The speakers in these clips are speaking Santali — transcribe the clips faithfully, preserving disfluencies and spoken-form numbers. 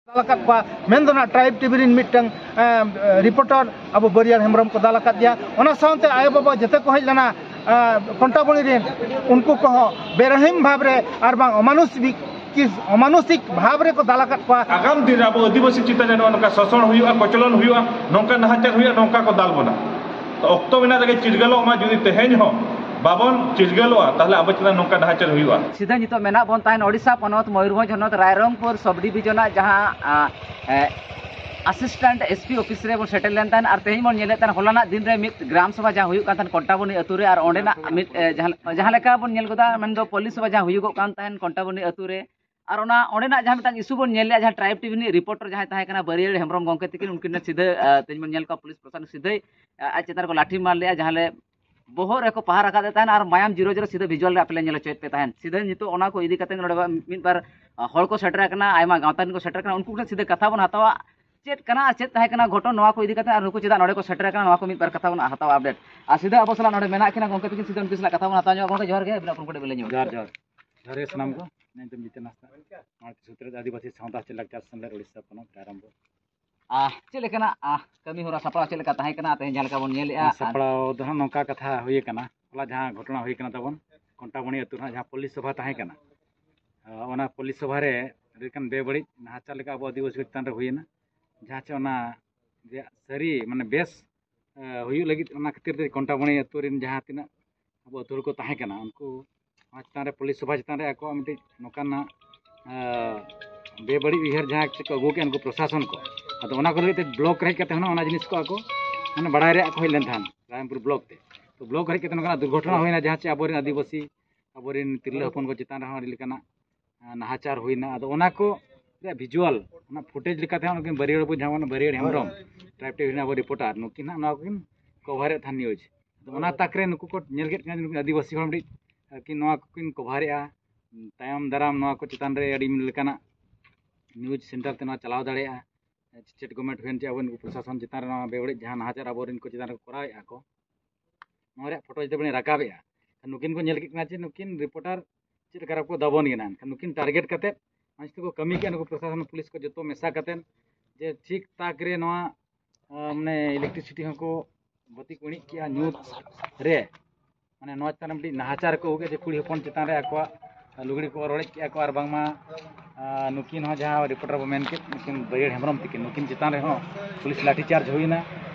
ᱫᱟᱞ ᱟᱠᱟᱫ ᱠᱚᱣᱟ, ᱢᱮᱱᱫᱚ ᱱᱟᱜ ᱴᱨᱟᱭᱤᱵᱽ ᱴᱤᱵᱷᱤ ᱨᱮᱱ ᱢᱤᱫᱴᱟᱝ ᱨᱤᱯᱳᱨᱴᱟᱨ ᱟᱵᱚ ᱵᱟᱹᱨᱤᱭᱟᱹᱲ ᱦᱮᱢᱵᱨᱚᱢ ᱠᱚ ᱫᱟᱞ ᱟᱠᱟᱫ ᱜᱮᱭᱟ᱾ ᱚᱱᱟ ᱥᱟᱶᱛᱮ ᱟᱭᱳᱼᱵᱟᱵᱟ ᱡᱮᱛᱮ ᱠᱚ ᱦᱮᱡ ᱞᱮᱱᱟ ᱠᱚᱱᱴᱟᱵᱚᱱᱤ ᱨᱮᱱ, ᱩᱱᱠᱩ ᱠᱚᱦᱚᱸ ᱵᱮᱨᱦᱤᱢ ᱵᱷᱟᱵᱽ ᱨᱮ ᱟᱨ ᱵᱟᱝ ᱚᱢᱟᱱᱩᱥᱤᱠ ᱚᱢᱟᱱᱩᱥᱤᱠ ᱵᱷᱟᱵᱽ ᱨᱮᱠᱚ ᱫᱟᱞ ᱟᱠᱟᱫ ᱠᱚᱣᱟ᱾ ᱟᱜᱟᱢ ᱫᱤᱱ ᱨᱮ ᱟᱵᱚ ᱟᱹᱫᱤᱵᱟᱹᱥᱤ ᱪᱮᱛᱟᱱ ᱨᱮ ᱱᱚᱜᱼᱚ ᱱᱚᱝᱠᱟ ᱥᱳᱥᱚᱱ ᱦᱩᱭᱩᱜᱼᱟ, ᱠᱚᱪᱞᱚᱱ ᱦᱩᱭᱩᱜᱼᱟ, ᱱᱚᱝᱠᱟ ᱱᱟᱦᱟᱪᱟᱨ ᱦᱩᱭᱩᱜᱼᱟ, ᱱᱚᱝᱠᱟ ᱠᱚ ᱫᱟᱞ ᱵᱚᱱᱟ᱾ ᱛᱚ ᱚᱠᱛᱚ ᱢᱮᱱᱟᱜ ᱨᱮᱜᱮ ᱪᱤᱨᱜᱟᱹᱞᱚᱜ ᱢᱟ᱾ ᱡᱩᱫᱤ ᱛᱮᱦᱮᱧ ᱦᱚᱸ ᱵᱟᱵᱚᱱ ᱪᱤᱨᱜᱟᱹᱞᱚᱜᱼᱟ, ᱛᱟᱦᱚᱞᱮ ᱟᱵᱚ ᱪᱮᱛᱟᱱ ᱱᱚᱝᱠᱟ ᱱᱟᱦᱟᱪᱟᱨ ᱦᱩᱭᱩᱜᱼᱟ᱾ ᱥᱤᱫᱷᱟᱹ ᱱᱤᱛᱚᱜ ᱢᱮᱱᱟᱜ ᱵᱚᱱ ᱛᱟᱦᱮᱱ ᱳᱰᱤᱥᱟ ᱯᱚᱱᱚᱛ ᱢᱚᱭᱩᱨᱵᱷᱚᱸᱡᱽ ᱦᱚᱱᱚᱛ ᱨᱟᱭᱨᱚᱝᱯᱩᱨ ᱥᱚᱵ ᱰᱤᱵᱤᱡᱚᱱᱟᱜ ᱡᱟᱦᱟᱸ ᱟᱥᱤᱥᱴᱮᱱᱴ ᱮᱥ ᱯᱤ ᱚᱯᱷᱤᱥ ᱨᱮᱵᱚᱱ ᱥᱮᱴᱮᱨ ᱞᱮᱱ ᱛᱟᱦᱮᱱ᱾ ᱟᱨ ᱛᱮᱦᱮᱧ ᱵᱚᱱ ᱧᱮᱞᱮᱫ ᱛᱟᱦᱮᱱ ᱦᱚᱞᱟᱱᱟᱜ ᱫᱤᱱ ᱨᱮ ᱢᱤᱫ ᱜᱨᱟᱢ ᱥᱚᱵᱷᱟ ᱡᱟᱦᱟᱸ ᱦᱩᱭᱩᱜ ᱠᱟᱱ ᱛᱟᱦᱮᱱ ᱠᱚᱱᱴᱟᱵᱚᱱᱤ ᱟᱹᱛᱩ ᱨᱮ, ᱟᱨ ᱚᱸᱰᱮᱱᱟᱜ ᱢᱤᱫ ᱡᱟᱦᱟᱸ ᱞᱮᱠᱟ ᱵᱚᱱ ᱧᱮᱞ ᱜᱚᱫᱟ, ᱢᱮᱱᱫᱚ ᱯᱚᱞᱤᱥ ᱥᱚᱵᱷᱟ ᱡᱟᱦᱟᱸ ᱦᱩᱭᱩᱜᱚᱜ ᱠᱟᱱ ᱛᱟᱦᱮᱱ ᱠᱚᱱᱴᱟᱵᱚᱱᱤ ᱟᱹᱛᱩ ᱨᱮ, ᱟᱨ ᱚᱱᱟ ᱚᱸᱰᱮᱱᱟᱜ ᱡᱟᱦᱟᱸ ᱢᱤᱫᱴᱟᱝ ᱤᱥᱩ ᱵᱚᱱ ᱧᱮᱞ ᱞᱮᱜᱼᱟ, ᱡᱟᱦᱟᱸ ᱴᱨᱟᱭᱤᱵᱽ ᱴᱤᱵᱷᱤ ᱨᱤᱱᱤᱡ ᱨᱤᱯᱳᱨᱴᱟᱨ ᱡᱟᱦᱟᱸᱭ ᱛᱟᱦᱮᱸ ᱠᱟᱱᱟ ᱵᱟᱹᱨᱤᱭᱟᱹᱲ ᱦᱮᱢᱵᱨᱚᱢ ᱜᱚᱢᱠᱮ ᱛᱤᱠᱤᱱ, ᱩᱱᱠᱤᱱ ᱥᱤᱫᱷᱟᱹ ᱛᱮᱦᱮᱧ ᱵᱚᱱ ᱧᱮᱞ ᱠᱚᱣᱟ ᱯᱩᱞᱤᱥ ᱯᱨᱚᱥᱟᱥᱚᱱ ᱥᱤᱫᱷᱟᱹᱭ ᱟᱡ ᱪᱮᱛᱟᱱ ᱨᱮᱠᱚ ᱞᱟᱴᱷᱤ ᱢᱟᱨ ᱞᱮᱜᱼᱟ, ᱡᱟᱦᱟᱸ ᱞᱮ ᱵᱚᱦᱚᱜ ᱨᱮᱠᱚ ᱯᱟᱦᱟᱨ ᱟᱠᱟᱫ ᱛᱟᱦᱮᱱ ᱟᱨ ᱢᱟᱭᱟᱢ ᱡᱤᱨᱚ ᱡᱤᱨᱚ ᱥᱤᱫᱷᱟᱹ ᱵᱷᱤᱡᱩᱣᱟᱞ ᱨᱮ ᱟᱯᱮ ᱞᱮ ᱧᱮᱞ ᱦᱚᱪᱚᱭᱮᱫ ᱯᱮ ᱛᱟᱦᱮᱱ᱾ ᱥᱤᱫᱷᱟᱹ ᱱᱤᱛᱚᱜ ᱚᱱᱟ ᱠᱚ ᱤᱫᱤ ᱠᱟᱛᱮ ᱱᱚᱰᱮ ᱢᱤᱫ ᱵᱟᱨ ᱦᱚᱲ ᱠᱚ ᱥᱮᱴᱮᱨ ᱟᱠᱟᱱᱟ, ᱟᱭᱢᱟ ᱜᱟᱶᱛᱟ ᱨᱮᱱ ᱠᱚ ᱥᱮᱴᱮᱨ ᱟᱠᱟᱱᱟ, ᱩᱱᱠᱩ ᱠᱚᱴᱷᱮᱱ ᱥᱤᱫᱷᱟᱹ ᱠᱟᱛᱷᱟ ᱵᱚᱱ ᱦᱟᱛᱟᱣᱟ᱾ ᱪᱮᱫ ᱠᱟᱱᱟ ᱟᱨ ᱪᱮᱫ ᱛᱟᱦᱮᱸ ᱠᱟᱱᱟ ᱜᱷᱚᱴᱚᱱ, ᱱᱚᱣᱟ ᱠᱚ ᱤᱫᱤ ᱠᱟᱛᱮ ᱟᱨ ᱱᱩᱠᱩ ᱪᱮᱫᱟᱜ ᱱᱚᱰᱮ ᱠᱚ ᱥᱮᱴᱮᱨ ᱟᱠᱟᱱᱟ, ᱱᱚᱣᱟ ᱠᱚ ᱢᱤᱫ ᱵᱟᱨ ᱠᱟᱛᱷᱟ ᱵᱚᱱ ᱦᱟᱛᱟᱣᱟ ᱟᱯᱰᱮᱴ᱾ ᱟᱨ ᱥᱤᱫᱷᱟᱹ ᱟᱵᱚ ᱥᱟᱞᱟᱜ ᱱᱚᱰᱮ ᱢᱮᱱᱟᱜ ᱠᱤᱱᱟ ᱜᱚᱢᱠᱮ ᱛᱟᱹᱠᱤᱱ, ᱥᱤᱫᱷᱟᱹ ᱩᱱᱠᱤᱱ ᱥᱟᱞᱟᱜ ᱠᱟᱛᱷᱟ ᱵᱚᱱ ᱦᱟᱛᱟᱣ ᱧᱚᱜᱼᱟ᱾ ᱜᱚᱢᱠᱮ ᱡᱚᱦᱟᱨ ᱜᱮ, ᱟᱹᱵᱤᱱᱟᱜ ᱩᱯᱨᱩᱢ ᱠᱟᱹᱴᱤᱡ ᱵᱮᱱ ᱞᱟᱹᱭ ᱧᱚᱜ᱾ ᱡᱚᱦᱟᱨ, ᱡᱚᱦᱟᱨ᱾ ᱡᱚᱦᱟᱨ ᱜᱮ ᱥᱟᱱᱟᱢ ᱠᱚ᱾ ᱤᱧ ᱧᱩᱛᱩᱢ ᱡᱤᱛᱮᱱ ᱦᱟᱸᱥᱫᱟ, ᱢᱟᱲᱛᱮ ᱥᱩᱛᱨᱮᱛ ᱟᱹᱫᱤᱵᱟᱹᱥᱤ ᱥᱟᱶᱛᱟ ᱥᱮᱪᱮᱫ ᱞᱟᱠᱪᱟᱨ ᱥᱮᱢᱞᱮᱫ ᱳᱰᱤᱥᱟ ᱯᱚᱱᱚᱛ ᱨᱟᱭᱨᱚᱝᱯᱩᱨ᱾ ᱟᱦ, ᱪᱮᱫ ᱞᱮᱠᱟᱱᱟᱜ, ᱟᱦ, ᱠᱟᱹᱢᱤ ᱦᱚᱨᱟ ᱥᱟᱯᱲᱟᱣ ᱪᱮᱫ ᱞᱮᱠᱟ ᱛᱟᱦᱮᱸ ᱠᱟᱱᱟ? ᱛᱮᱦᱮᱧ ᱡᱟᱦᱟᱸ ᱞᱮᱠᱟ ᱵᱚᱱ ᱧᱮᱞᱮᱜᱼᱟ, ᱟᱨ ᱥᱟᱯᱲᱟᱣ ᱫᱚ ᱦᱟᱸᱜ ᱱᱚᱝᱠᱟ ᱠᱟᱛᱷᱟ ᱦᱩᱭ ᱟᱠᱟᱱᱟ, ᱦᱚᱞᱟ ᱡᱟᱦᱟᱸ ᱜᱷᱚᱴᱚᱱᱟ ᱦᱩᱭ ᱟᱠᱟᱱᱟ ᱛᱟᱵᱚᱱ ᱠᱚᱱᱴᱟᱵᱚᱱᱤ ᱟᱹᱛᱩ ᱨᱮ ᱦᱟᱸᱜ ᱡᱟᱦᱟᱸ ᱯᱚᱞᱤᱥ ᱥᱚᱵᱷᱟ ᱛᱟᱦᱮᱸ ᱠᱟᱱᱟ, ᱟᱨ ᱚᱱᱟ ᱯᱚᱞᱤᱥ ᱥᱚᱵᱷᱟ ᱨᱮ ᱟᱹᱰᱤ ᱞᱮᱠᱟᱱ ᱵᱮᱵᱟᱹᱲᱤᱡ ᱱᱟᱦᱟᱪᱟᱨ ᱞᱮᱠᱟ ᱟᱵᱚ ᱟᱹᱫᱤᱵᱟᱹᱥᱤ ᱠᱚ ᱪᱮᱛᱟᱱ ᱨᱮ ᱦᱩᱭᱮᱱᱟ, ᱡᱟᱦᱟᱸ ᱪᱮ ᱚᱱᱟ ᱨᱮᱭᱟᱜ ᱥᱟᱹᱨᱤ ᱢᱟᱱᱮ ᱵᱮᱥ, ᱮ, ᱦᱩᱭᱩᱜ ᱞᱟᱹᱜᱤᱫ ᱚᱱᱟ ᱠᱷᱟᱹᱛᱤᱨ ᱛᱮ ᱠᱚᱱᱴᱟᱵᱚᱱᱤ ᱟᱹᱛᱩ ᱨᱮᱱ ᱡᱟᱦᱟᱸ ᱛᱤᱱᱟᱹᱜ ᱟᱵᱚ ᱟᱹᱛᱩ ᱦᱚᱲ ᱠᱚ ᱛᱟᱦᱮᱸ ᱠᱟᱱᱟ, ᱩᱱᱠᱩ ᱚᱱᱟ ᱪᱮᱛᱟᱱ ᱨᱮ ᱯᱚᱞᱤᱥ ᱥᱚᱵᱷᱟ ᱪᱮᱛᱟᱱ ᱨᱮ ᱟᱠᱚᱣᱟᱜ ᱢᱤᱫᱴᱤᱡ ᱱᱚᱝᱠᱟᱱᱟᱜ, ᱮ, ᱵᱮᱵᱟᱹᱲᱤᱡ ᱩᱭᱦᱟᱹᱨ ᱡᱟᱦᱟᱸ ᱪᱮᱫ ᱠᱚ ᱟᱹᱜᱩ ᱠᱮᱫᱼᱟ ᱩᱱᱠᱩ ᱯᱨᱚᱥᱟᱥᱚᱱ ᱠᱚ, ᱟᱫᱚ ᱚᱱᱟ ᱠᱚ ᱞᱟᱹᱜᱤᱫ ᱛᱮ ᱵᱞᱚᱠ ᱨᱮ ᱦᱮᱡ ᱠᱟᱛᱮ ᱦᱚᱸ ᱚᱱᱟ ᱡᱤᱱᱤᱥ ᱠᱚ ᱟᱠᱚ ᱢᱟᱱᱮ ᱵᱟᱲᱟᱭ ᱨᱮᱭᱟᱜ ᱠᱚ ᱦᱮᱡ ᱞᱮᱱ ᱛᱟᱦᱮᱸᱫ ᱨᱟᱭᱨᱚᱝᱯᱩᱨ ᱵᱞᱚᱠ ᱛᱮ᱾ ᱛᱚ ᱵᱞᱚᱠ ᱨᱮ ᱦᱮᱡ ᱠᱟᱛᱮ ᱱᱚᱝᱠᱟᱱᱟᱜ ᱫᱩᱨᱜᱷᱚᱴᱚᱱᱟ ᱦᱩᱭᱱᱟ, ᱡᱟᱦᱟᱸ ᱪᱮ ᱟᱵᱚᱨᱮᱱ ᱟᱹᱫᱤᱵᱟᱹᱥᱤ, ᱟᱵᱚᱨᱮᱱ ᱛᱤᱨᱞᱟᱹ ᱦᱚᱯᱚᱱ ᱠᱚ ᱪᱮᱛᱟᱱ ᱨᱮᱦᱚᱸ ᱟᱹᱰᱤ ᱞᱮᱠᱟᱱᱟᱜ, ᱮ, ᱱᱟᱦᱟᱪᱟᱨ ᱦᱩᱭᱱᱟ᱾ ᱟᱫᱚ ᱚᱱᱟ ᱠᱚ ᱨᱮᱭᱟᱜ ᱵᱷᱤᱡᱩᱣᱟᱞ, ᱚᱱᱟ ᱯᱷᱩᱴᱮᱡᱽ ᱞᱮᱠᱟᱛᱮ ᱦᱚᱸ ᱱᱩᱠᱤᱱ ᱵᱟᱹᱨᱭᱟᱹᱲ ᱵᱚᱭᱦᱟ ᱡᱟᱦᱟᱸ ᱵᱟᱹᱨᱭᱟᱹᱲ ᱦᱮᱢᱵᱨᱚᱢ, ᱴᱨᱟᱭᱤᱵᱽ ᱴᱤᱵᱷᱤ ᱨᱮᱱ ᱟᱵᱚ ᱨᱤᱯᱳᱨᱴᱟᱨ, ᱱᱩᱠᱤᱱ ᱦᱟᱸᱜ ᱱᱚᱣᱟ ᱠᱚᱠᱤᱱ ᱠᱚᱵᱷᱟᱨᱮᱫ ᱛᱟᱦᱮᱸᱫ ᱱᱤᱭᱩᱡᱽ᱾ ᱟᱫᱚ ᱚᱱᱟ ᱛᱟᱠ ᱨᱮ ᱱᱩᱠᱩ ᱠᱚ ᱧᱮᱞ ᱠᱮᱫ ᱠᱤᱱᱟ ᱡᱮ ᱱᱩᱠᱤᱱ ᱟᱹᱫᱤᱵᱟᱹᱥᱤ ᱦᱚᱲ ᱢᱤᱫᱴᱤᱡ, ᱟᱨᱠᱤ ᱱᱚᱣᱟ ᱠᱚᱠᱤᱱ ᱠᱚᱵᱷᱟᱨᱮᱫᱼᱟ᱾ ᱛᱟᱭᱚᱢ ᱫᱟᱨᱟᱢ ᱱᱚᱣᱟ ᱠᱚ ᱪᱮᱛᱟᱱ ᱨᱮ ᱟᱹᱰᱤ ᱞᱮᱠᱟᱱᱟᱜ ᱱᱤᱭᱩᱡᱽ ᱥᱮᱱᱴᱟᱨ ᱛᱮ ᱱᱚᱣᱟ ᱪᱟᱞᱟᱣ ᱫᱟᱲᱮᱭᱟᱜᱼᱟ᱾ ᱥᱴᱮᱴ ᱜᱚᱵᱷᱚᱨᱱᱢᱮᱱᱴ ᱦᱩᱭᱮᱱ ᱪᱮ ᱟᱵᱚ ᱱᱩᱠᱩ ᱯᱨᱚᱥᱟᱥᱚᱱ ᱪᱮᱛᱟᱱ ᱨᱮ ᱱᱚᱣᱟ ᱵᱮᱵᱟᱹᱲᱤᱡ ᱡᱟᱦᱟᱸ ᱱᱟᱦᱟᱪᱟᱨ ᱟᱵᱚᱨᱮᱱ ᱠᱚ ᱪᱮᱛᱟᱱ ᱨᱮᱠᱚ ᱠᱚᱨᱟᱣᱮᱫᱼᱟ ᱠᱚ, ᱱᱚᱣᱟ ᱨᱮᱭᱟᱜ ᱯᱷᱳᱴᱳ ᱡᱩᱫᱤ ᱵᱚᱱ ᱨᱟᱠᱟᱵᱮᱜᱼᱟ, ᱱᱩᱠᱤᱱ ᱠᱚ ᱧᱮᱞ ᱠᱮᱫ ᱠᱤᱱᱟ ᱪᱮ ᱱᱩᱠᱤᱱ ᱨᱤᱯᱳᱨᱴᱟᱨ ᱪᱮᱫ ᱞᱮᱠᱟ ᱨᱮᱠᱚ ᱫᱟᱵᱚᱱ ᱠᱟᱱᱟ, ᱮᱱᱠᱷᱟᱱ ᱱᱩᱠᱤᱱ ᱴᱟᱨᱜᱮᱴ ᱠᱟᱛᱮᱫ ᱢᱚᱡᱽ ᱛᱮᱠᱚ ᱠᱟᱹᱢᱤ ᱠᱮᱜᱼᱟ ᱱᱩᱠᱩ ᱯᱨᱚᱥᱟᱥᱚᱱ ᱯᱩᱞᱤᱥ ᱠᱚ ᱡᱚᱛᱚ ᱢᱮᱥᱟ ᱠᱟᱛᱮᱫ, ᱡᱮ ᱴᱷᱤᱠ ᱴᱷᱟᱠ ᱨᱮ ᱱᱚᱣᱟ ᱟᱸ, ᱢᱟᱱᱮ electricity ᱦᱚᱸᱠᱚ ᱵᱟᱹᱛᱤ ᱠᱚ ᱤᱬᱤᱡ ᱠᱮᱜᱼᱟ ᱧᱩᱛ ᱨᱮ᱾ ᱢᱟᱱᱮ ᱱᱚᱣᱟ ᱪᱮᱛᱟᱱ ᱨᱮ ᱢᱤᱫᱴᱤᱡ ᱱᱟᱦᱟᱪᱟᱨ ᱠᱚ ᱟᱹᱜᱩ ᱠᱮᱫ ᱡᱮ ᱠᱩᱲᱤ ᱦᱚᱯᱚᱱ ᱪᱮᱛᱟᱱ ᱨᱮ ᱟᱠᱚᱣᱟᱜ ᱞᱩᱜᱽᱲᱤ ᱠᱚ ᱚᱨ ᱚᱲᱮᱡ ᱠᱮᱜᱼᱟ ᱠᱚ, ᱟᱨ ᱵᱟᱝᱢᱟ ᱟᱸ, ᱱᱩᱠᱤᱱ ᱦᱚᱸ ᱡᱟᱦᱟᱸ ᱨᱤᱯᱳᱨᱴᱟᱨ ᱵᱚ ᱢᱮᱱ ᱠᱮᱫ, ᱱᱩᱠᱤᱱ ᱵᱟᱹᱭᱦᱟᱹᱲ ᱦᱮᱢᱵᱨᱚᱢ ᱛᱤᱠᱤᱱ, ᱱᱩᱠᱤᱱ ᱪᱮᱛᱟᱱ ᱨᱮᱦᱚᱸ ᱯᱩᱞᱤᱥ ᱞᱟᱴᱷᱤ ᱪᱟᱨᱡᱽ ᱦᱩᱭᱱᱟ᱾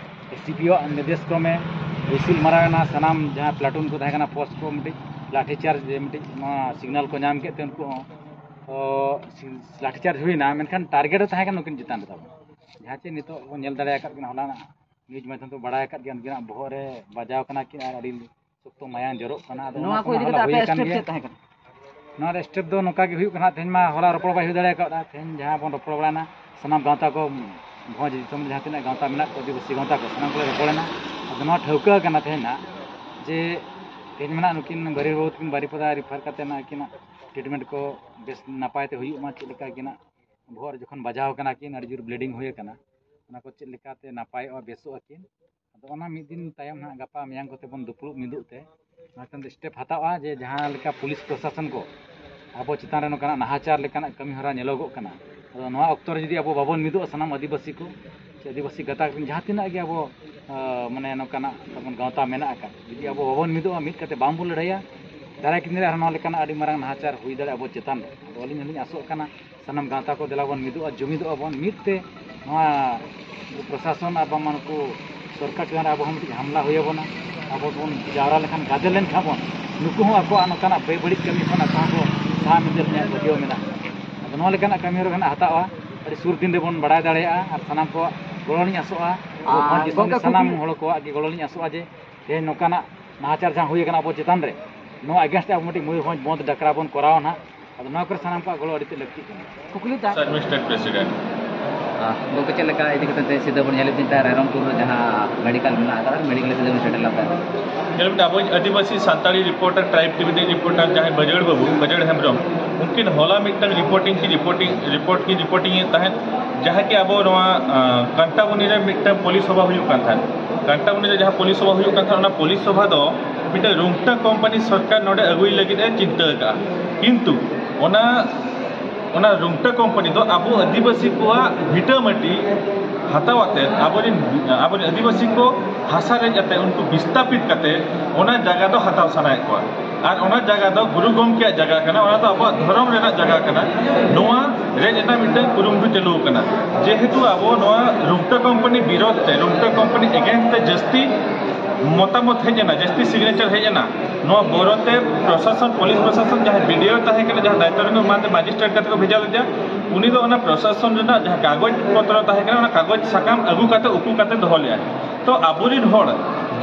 ᱮᱥᱤᱯᱤ ᱟᱜ ᱱᱤᱨᱫᱮᱥ ᱠᱨᱚᱢᱮ ᱦᱩᱭᱥᱤᱞ ᱢᱟᱨᱟᱣ ᱮᱱᱟ, ᱥᱟᱱᱟᱢ ᱡᱟᱦᱟᱸ ᱯᱞᱟᱴᱩᱱ ᱠᱚ ᱛᱟᱦᱮᱸ ᱠᱟᱱᱟ ᱯᱷᱳᱨᱥ ᱠᱚ ᱢᱤᱫᱴᱤᱡ ᱞᱟᱴᱷᱤ ᱪᱟᱨᱡᱽ ᱢᱤᱫᱴᱤᱡ ᱱᱚᱣᱟ ᱥᱤᱜᱽᱱᱟᱞ ᱠᱚ ᱧᱟᱢ ᱠᱮᱫ ᱛᱮ ᱩᱱᱠᱩ ᱦᱚᱸ ᱛᱚ ᱞᱟᱴᱷᱤ ᱪᱟᱨᱡᱽ ᱦᱩᱭᱱᱟ, ᱢᱮᱱᱠᱷᱟᱱ ᱴᱟᱨᱜᱮᱴ ᱫᱚ ᱛᱟᱦᱮᱸ ᱠᱟᱱᱟ ᱱᱩᱠᱤᱱ ᱪᱮᱛᱟᱱ ᱨᱮ ᱛᱟᱵᱚᱱ᱾ ᱡᱟᱦᱟᱸ ᱪᱮ ᱱᱤᱛᱚᱜ ᱵᱚᱱ ᱧᱮᱞ ᱫᱟᱲᱮ ᱟᱠᱟᱫ ᱠᱤᱱᱟ, ᱦᱚᱞᱟᱱᱟᱜ ᱱᱤᱭᱩᱡᱽ ᱢᱟᱫᱽᱫᱷᱚᱢ ᱛᱮ ᱵᱟᱲᱟᱭ ᱟᱠᱟᱫ ᱜᱮᱭᱟ, ᱩᱱᱠᱤᱱᱟᱜ ᱵᱚᱦᱚᱜ ᱨᱮ ᱵᱟᱡᱟᱣ ᱠᱟᱱᱟ ᱠᱤᱱ ᱟᱨ ᱟᱹᱰᱤ ᱥᱚᱠᱛᱚ ᱢᱟᱭᱟᱝ ᱡᱚᱨᱚᱜ ᱠᱟᱱᱟ᱾ ᱟᱫᱚ ᱚᱱᱟ ᱱᱚᱣᱟ ᱠᱚ ᱠᱚᱢᱟ ᱤᱫᱤ ᱦᱚᱞᱟ ᱠᱟᱛᱮ ᱦᱩᱭ ᱟᱯᱮᱭᱟᱜ ᱟᱠᱟᱱ ᱥᱴᱮᱯ ᱜᱮᱭᱟ᱾ ᱪᱮᱫ ᱛᱟᱦᱮᱸ ᱠᱟᱱᱟ? ᱱᱚᱣᱟ ᱨᱮ ᱥᱴᱮᱯ ᱫᱚ ᱱᱚᱝᱠᱟ ᱜᱮ ᱦᱩᱭᱩᱜ ᱠᱟᱱᱟ, ᱛᱮᱦᱮᱧ ᱢᱟ ᱦᱚᱞᱟ ᱨᱚᱯᱚᱲ ᱵᱟᱭ ᱦᱩᱭ ᱫᱟᱲᱮ ᱠᱟᱣᱫᱟ᱾ ᱛᱮᱦᱮᱧ ᱡᱟᱦᱟᱸ ᱵᱚᱱ ᱨᱚᱯᱚᱲ ᱵᱟᱲᱟᱭᱱᱟ, ᱥᱟᱱᱟᱢ ᱜᱟᱶᱛᱟ ᱠᱚ ᱵᱷᱚᱸᱡᱽ ᱫᱤᱥᱚᱢ ᱨᱮ ᱡᱟᱦᱟᱸ ᱛᱤᱱᱟᱹᱜ ᱜᱟᱶᱛᱟ ᱢᱮᱱᱟᱜ ᱠᱚ, ᱟᱹᱫᱤᱵᱟᱹᱥᱤ ᱜᱟᱶᱛᱟ ᱠᱚ, ᱥᱟᱱᱟᱢ ᱠᱚᱞᱮ ᱨᱚᱯᱚᱲᱮᱱᱟ᱾ ᱟᱫᱚ ᱱᱚᱣᱟ ᱴᱷᱟᱹᱣᱠᱟᱹ ᱠᱟᱱᱟ ᱛᱮᱦᱮᱧ ᱦᱟᱸᱜ ᱡᱮ ᱛᱮᱦᱮᱧ ᱢᱮᱱᱟᱜ ᱱᱩᱠᱤᱱ ᱵᱟᱹᱨᱤ ᱵᱟᱹᱵᱩ ᱛᱟᱹᱠᱤᱱ ᱵᱟᱨᱤᱯᱟᱫᱟ ᱨᱤᱯᱷᱟᱨ ᱠᱟᱛᱮ ᱱᱟᱜ ᱟᱹᱠᱤᱱᱟᱜ ᱴᱨᱤᱴᱢᱮᱱᱴ ᱠᱚ ᱵᱮᱥ ᱱᱟᱯᱟᱭ ᱛᱮ ᱦᱩᱭᱩᱜ ᱢᱟ, ᱪᱮᱫ ᱞᱮᱠᱟ ᱟᱹᱠᱤᱱᱟᱜ ᱵᱚᱦᱚᱜ ᱨᱮ ᱡᱚᱠᱷᱚᱱ ᱵᱟᱡᱟᱣ ᱠᱟᱱᱟ ᱠᱤᱱ, ᱟᱹᱰᱤ ᱡᱳᱨ ᱵᱞᱤᱰᱤᱝ ᱦᱩᱭ ᱟᱠᱟᱱᱟ, ᱚᱱᱟ ᱠᱚ ᱪᱮᱫ ᱞᱮᱠᱟᱛᱮ ᱱᱟᱯᱟᱭᱚᱜᱼᱟ, ᱵᱮᱥᱚᱜ ᱟᱹᱠᱤᱱ᱾ ᱟᱫᱚ ᱚᱱᱟ ᱢᱤᱫ ᱫᱤᱱ ᱛᱟᱭᱚᱢ ᱦᱟᱸᱜ ᱜᱟᱯᱟ ᱢᱮᱭᱟᱝ ᱠᱚᱛᱮ ᱵᱚᱱ ᱫᱩᱯᱲᱩᱵ ᱢᱤᱫᱚᱜ ᱛᱮ, ᱚᱱᱟ ᱪᱮᱛᱟᱱ ᱨᱮ ᱥᱴᱮᱯ ᱦᱟᱛᱟᱣᱟ ᱡᱮ ᱡᱟᱦᱟᱸ ᱞᱮᱠᱟ ᱯᱩᱞᱤᱥ ᱯᱨᱚᱥᱟᱥᱚᱱ ᱠᱚ ᱟᱵᱚ ᱪᱮᱛᱟᱱ ᱨᱮ ᱱᱚᱝᱠᱟᱱᱟᱜ ᱱᱟᱦᱟᱪᱟᱨ ᱞᱮᱠᱟᱱᱟᱜ ᱠᱟᱹᱢᱤ ᱦᱚᱨᱟ ᱧᱮᱞᱚᱜᱚᱜ ᱠᱟᱱᱟ᱾ ᱟᱫᱚ ᱱᱚᱣᱟ ᱚᱠᱛᱚ ᱨᱮ ᱡᱩᱫᱤ ᱟᱵᱚ ᱵᱟᱵᱚᱱ ᱢᱤᱫᱚᱜᱼᱟ, ᱥᱟᱱᱟᱢ ᱟᱹᱫᱤᱵᱟᱹᱥᱤ ᱠᱚ ᱥᱮ ᱟᱹᱫᱤᱵᱟᱹᱥᱤ ᱜᱟᱛᱟᱠ ᱨᱮᱱ ᱡᱟᱦᱟᱸ ᱛᱤᱱᱟᱹᱜ ᱜᱮ ᱟᱵᱚ, ᱟᱸ, ᱢᱟᱱᱮ ᱱᱚᱝᱠᱟᱱᱟᱜ ᱛᱟᱵᱚᱱ ᱜᱟᱶᱛᱟ ᱢᱮᱱᱟᱜ ᱟᱠᱟᱫ, ᱡᱩᱫᱤ ᱟᱵᱚ ᱵᱟᱵᱚᱱ ᱢᱤᱫᱚᱜᱼᱟ, ᱢᱤᱫ ᱠᱟᱛᱮ ᱵᱟᱝᱵᱚᱱ ᱞᱟᱹᱲᱦᱟᱹᱭᱟ, ᱫᱟᱨᱟᱭ ᱠᱤᱱ ᱨᱮ ᱟᱨᱦᱚᱸ ᱱᱚᱣᱟ ᱞᱮᱠᱟᱱᱟᱜ ᱟᱹᱰᱤ ᱢᱟᱨᱟᱝ ᱱᱟᱦᱟᱪᱟᱨ ᱦᱩᱭ ᱫᱟᱲᱮᱭᱟᱜᱼᱟ ᱟᱵᱚ ᱪᱮᱛᱟᱱ ᱨᱮ᱾ ᱟᱫᱚ ᱟᱹᱞᱤᱧ ᱦᱚᱸᱞᱤᱧ ᱟᱥᱚᱜ ᱠᱟᱱᱟ, ᱥᱟᱱᱟᱢ ᱜᱟᱶᱛᱟ ᱠᱚ ᱫᱮᱞᱟ ᱵᱚᱱ ᱢᱤᱫᱚᱜᱼᱟ, ᱡᱩᱢᱤᱫᱚᱜᱼᱟ ᱵᱚᱱ, ᱢᱤᱫ ᱛᱮ ᱱᱚᱣᱟ ᱯᱨᱚᱥᱟᱥᱚᱱ ᱟᱨ ᱵᱟᱝᱢᱟ ᱱᱩᱠᱩ ᱥᱚᱨᱠᱟᱨ ᱪᱮᱛᱟᱱ ᱨᱮ ᱟᱵᱚ ᱦᱚᱸ ᱢᱤᱫᱴᱤᱡ ᱦᱟᱢᱞᱟ ᱦᱩᱭ ᱟᱵᱚᱱᱟ᱾ ᱟᱵᱚ ᱵᱚᱱ ᱡᱟᱣᱨᱟ ᱞᱮᱱᱠᱷᱟᱱ, ᱜᱟᱫᱮᱞ ᱞᱮᱱᱠᱷᱟᱱ ᱵᱚᱱ, ᱱᱩᱠᱩ ᱦᱚᱸ ᱟᱠᱚᱣᱟᱜ ᱱᱚᱝᱠᱟᱱᱟᱜ ᱵᱮᱵᱟᱹᱲᱤᱡ ᱠᱟᱹᱢᱤ ᱠᱷᱚᱱ ᱟᱠᱚ ᱦᱚᱸᱠᱚ ᱥᱟᱦᱟ ᱢᱮᱱᱛᱮ ᱟᱹᱞᱤᱧᱟᱜ ᱯᱟᱹᱛᱭᱟᱹᱣ ᱢᱮᱱᱟᱜᱼᱟ᱾ ᱟᱫᱚ ᱱᱚᱣᱟ ᱞᱮᱠᱟᱱᱟᱜ ᱠᱟᱹᱢᱤ ᱦᱚᱨᱟ ᱜᱮ ᱱᱟᱜ ᱦᱟᱛᱟᱣᱟ, ᱟᱹᱰᱤ ᱥᱩᱨ ᱫᱤᱱ ᱨᱮᱵᱚᱱ ᱵᱟᱲᱟᱭ ᱫᱟᱲᱮᱭᱟᱜᱼᱟ᱾ ᱟᱨ ᱥᱟᱱᱟᱢ ᱠᱚᱣᱟᱜ ᱜᱚᱲᱚ ᱞᱤᱧ ᱟᱥᱚᱜᱼᱟ, ᱟᱨ ᱵᱷᱚᱸᱡᱽ ᱫᱤᱥᱚᱢ ᱨᱮ ᱜᱚᱢᱠᱮ, ᱥᱟᱱᱟᱢ ᱠᱩᱠᱞᱤ ᱦᱚᱲ ᱠᱚᱣᱟᱜ ᱜᱮ ᱜᱚᱲᱚ ᱞᱤᱧ ᱟᱥᱚᱜᱼᱟ ᱡᱮ ᱛᱮᱦᱮᱧ ᱱᱚᱝᱠᱟᱱᱟᱜ ᱱᱟᱦᱟᱪᱟᱨ ᱡᱟᱦᱟᱸ ᱦᱩᱭ ᱟᱠᱟᱱᱟ ᱟᱵᱚ ᱪᱮᱛᱟᱱ ᱨᱮ, ᱱᱚᱣᱟ against ᱨᱮ ᱟᱵᱚ ᱢᱤᱫᱴᱤᱡ ᱢᱚᱭᱩᱨᱵᱷᱚᱸᱡᱽ ᱵᱚᱱᱫᱷ ᱰᱟᱠᱨᱟ ᱵᱚᱱ ᱠᱚᱨᱟᱣᱟ ᱱᱟᱦᱟᱜ᱾ ᱟᱫᱚ ᱱᱚᱣᱟ ᱠᱚᱨᱮ ᱥᱟᱱᱟᱢ ᱠᱚᱣᱟᱜ ᱜᱚᱲᱚ ᱟᱹᱰᱤ ᱛᱮᱫ ᱞᱟᱹᱠᱛᱤᱜ ᱠᱟᱱᱟ᱾ ᱠᱩᱠᱞᱤ ᱛᱟᱦᱮᱸ administrative president᱾ ᱟᱨ ᱜᱚᱢᱠᱮ, ᱪᱮᱫ ᱞᱮᱠᱟ ᱤᱫᱤ ᱠᱟᱛᱮ ᱛᱮ ᱥᱤᱫᱟᱹ ᱵᱚᱱ ᱧᱮᱞᱮᱫ ᱵᱤᱱ ᱛᱟᱦᱮᱸᱫ ᱨᱟᱭᱨᱚᱝᱯᱩᱨ ᱨᱮ ᱡᱟᱦᱟᱸ ᱢᱮᱰᱤᱠᱮᱞ ᱢᱮᱱᱟᱜ ᱟᱠᱟᱫᱟ, ᱢᱮᱰᱤᱠᱮᱞ ᱥᱤᱫᱟᱹ ᱵᱚᱱ ᱥᱮᱴᱮᱨ ᱞᱮᱱ ᱛᱟᱦᱮᱸᱫ? ᱧᱮᱞ ᱵᱤᱱ, ᱟᱵᱚ ᱟᱹᱫᱤᱵᱟᱹᱥᱤ ᱥᱟᱱᱛᱟᱲᱤ ᱨᱤᱯᱳᱨᱴᱟᱨ, ᱴᱨᱟᱭᱤᱵᱽ ᱴᱤᱵᱷᱤ ᱨᱤᱱ ᱨᱤᱯᱳᱨᱴᱟᱨ ᱡᱟᱦᱟᱸᱭ ᱵᱟᱹᱡᱟᱹᱲ ᱵᱟᱹᱵᱩ, ᱵᱟᱹᱡᱟᱹᱲ ᱦᱮᱢᱵᱨᱚᱢ, ᱩᱱᱠᱤᱱ ᱦᱚᱞᱟ ᱢᱤᱫᱴᱟᱝ ᱨᱤᱯᱳᱨᱴᱤᱝ ᱠᱤᱱ ᱨᱤᱯᱳᱨᱴᱤᱝ, ᱨᱤᱯᱳᱨᱴ ᱠᱤᱱ ᱨᱤᱯᱳᱨᱴᱤᱝ ᱮᱫ ᱛᱟᱦᱮᱸᱫ, ᱡᱟᱦᱟᱸ ᱠᱤ ᱟᱵᱚ ᱱᱚᱣᱟ, ᱟᱸ, ᱠᱟᱱᱴᱟᱵᱚᱱᱤ ᱨᱮ ᱢᱤᱫᱴᱟᱝ ᱯᱚᱞᱤᱥ ᱥᱚᱵᱷᱟ ᱦᱩᱭᱩᱜ ᱠᱟᱱ ᱛᱟᱦᱮᱸᱫ᱾ ᱠᱟᱱᱴᱟᱵᱚᱱᱤ ᱨᱮ ᱡᱟᱦᱟᱸ ᱯᱚᱞᱤᱥ ᱥᱚᱵᱷᱟ ᱦᱩᱭᱩᱜ ᱠᱟᱱ ᱛᱟᱦᱮᱸᱫ, ᱚᱱᱟ ᱯᱚᱞᱤᱥ ᱥᱚᱵᱷᱟ ᱫᱚ ᱢᱤᱫᱴᱟᱝ ᱨᱩᱝᱴᱟ ᱠᱳᱢᱯᱟᱱᱤ ᱥᱚᱨᱠᱟᱨ ᱱᱚᱰᱮ ᱟᱹᱜᱩᱭ ᱞᱟᱹᱜᱤᱫ ᱮ ᱪᱤᱱᱛᱟᱹ ᱟᱠᱟᱫᱼᱟ, ᱠᱤᱱᱛᱩ ᱚᱱᱟ ᱚᱱᱟ ᱨᱩᱝᱴᱟᱹ ᱠᱳᱢᱯᱟᱱᱤ ᱫᱚ ᱟᱵᱚ ᱟᱹᱫᱤᱵᱟᱹᱥᱤ ᱠᱚᱣᱟᱜ ᱵᱷᱤᱴᱟᱹ ᱢᱟᱹᱴᱤ ᱦᱟᱛᱟᱣ ᱟᱛᱮ, ᱟᱵᱚᱨᱮᱱ ᱟᱵᱚᱨᱮᱱ ᱟᱹᱫᱤᱵᱟᱹᱥᱤ ᱠᱚ ᱦᱟᱥᱟ ᱨᱮᱡ ᱟᱛᱮ, ᱩᱱᱠᱩ ᱵᱤᱥᱛᱟᱯᱤᱛ ᱠᱟᱛᱮ ᱚᱱᱟ ᱡᱟᱭᱜᱟ ᱫᱚ ᱦᱟᱛᱟᱣ ᱥᱟᱱᱟᱭᱮᱫ ᱠᱚᱣᱟ᱾ ᱟᱨ ᱚᱱᱟ ᱡᱟᱭᱜᱟ ᱫᱚ ᱜᱩᱨᱩ ᱜᱚᱢᱠᱮᱭᱟᱜ ᱡᱟᱭᱜᱟ ᱠᱟᱱᱟ, ᱚᱱᱟ ᱫᱚ ᱟᱵᱚᱣᱟᱜ ᱫᱷᱚᱨᱚᱢ ᱨᱮᱱᱟᱜ ᱡᱟᱭᱜᱟ ᱠᱟᱱᱟ᱾ ᱱᱚᱣᱟ ᱨᱮᱡ ᱨᱮᱱᱟᱜ ᱢᱤᱫᱴᱟᱝ ᱠᱩᱨᱩᱢᱩᱴᱩ ᱪᱟᱹᱞᱩ ᱟᱠᱟᱱᱟ᱾ ᱡᱮᱦᱮᱛᱩ ᱟᱵᱚ ᱱᱚᱣᱟ ᱨᱩᱝᱴᱟᱹ ᱠᱳᱢᱯᱟᱱᱤ ᱵᱤᱨᱳᱫᱷ ᱛᱮ, ᱨᱩᱝᱴᱟᱹ ᱠᱳᱢᱯᱟᱱᱤ against ᱛᱮ ᱡᱟᱹᱥᱛᱤ ᱢᱚᱛᱟᱢᱚᱛ ᱦᱮᱡ ᱮᱱᱟ, ᱡᱟᱹᱥᱛᱤ signature ᱦᱮᱡ ᱮᱱᱟ᱾ ᱱᱚᱣᱟ ᱵᱚᱨᱚ ᱛᱮ ᱯᱨᱚᱥᱟᱥᱚᱱ, ᱯᱩᱞᱤᱥ ᱯᱨᱚᱥᱟᱥᱚᱱ, ᱡᱟᱦᱟᱸᱭ BDO ᱛᱟᱦᱮᱸ ᱠᱟᱱᱟ, ᱡᱟᱦᱟᱸ ᱫᱟᱭᱤᱛᱛᱚ ᱨᱮᱱ ᱮᱢᱟᱱ ᱛᱮ ᱢᱟᱡᱤᱥᱴᱨᱮᱴ ᱠᱟᱛᱮ ᱠᱚ ᱵᱷᱮᱡᱟ ᱞᱮᱫᱮᱭᱟ᱾ ᱩᱱᱤ ᱫᱚ ᱚᱱᱟ ᱯᱨᱚᱥᱟᱥᱚᱱ ᱨᱮᱱᱟᱜ ᱡᱟᱦᱟᱸ ᱠᱟᱜᱚᱡᱽ ᱯᱚᱛᱨᱚ ᱛᱟᱦᱮᱸ ᱠᱟᱱᱟ, ᱚᱱᱟ ᱠᱟᱜᱚᱡᱽ ᱥᱟᱠᱟᱢ ᱟᱹᱜᱩ ᱠᱟᱛᱮ, ᱩᱠᱩ ᱠᱟᱛᱮ ᱫᱚᱦᱚ ᱞᱮᱫᱼᱟᱭ᱾ ᱛᱚ ᱟᱵᱚᱨᱮᱱ ᱦᱚᱲ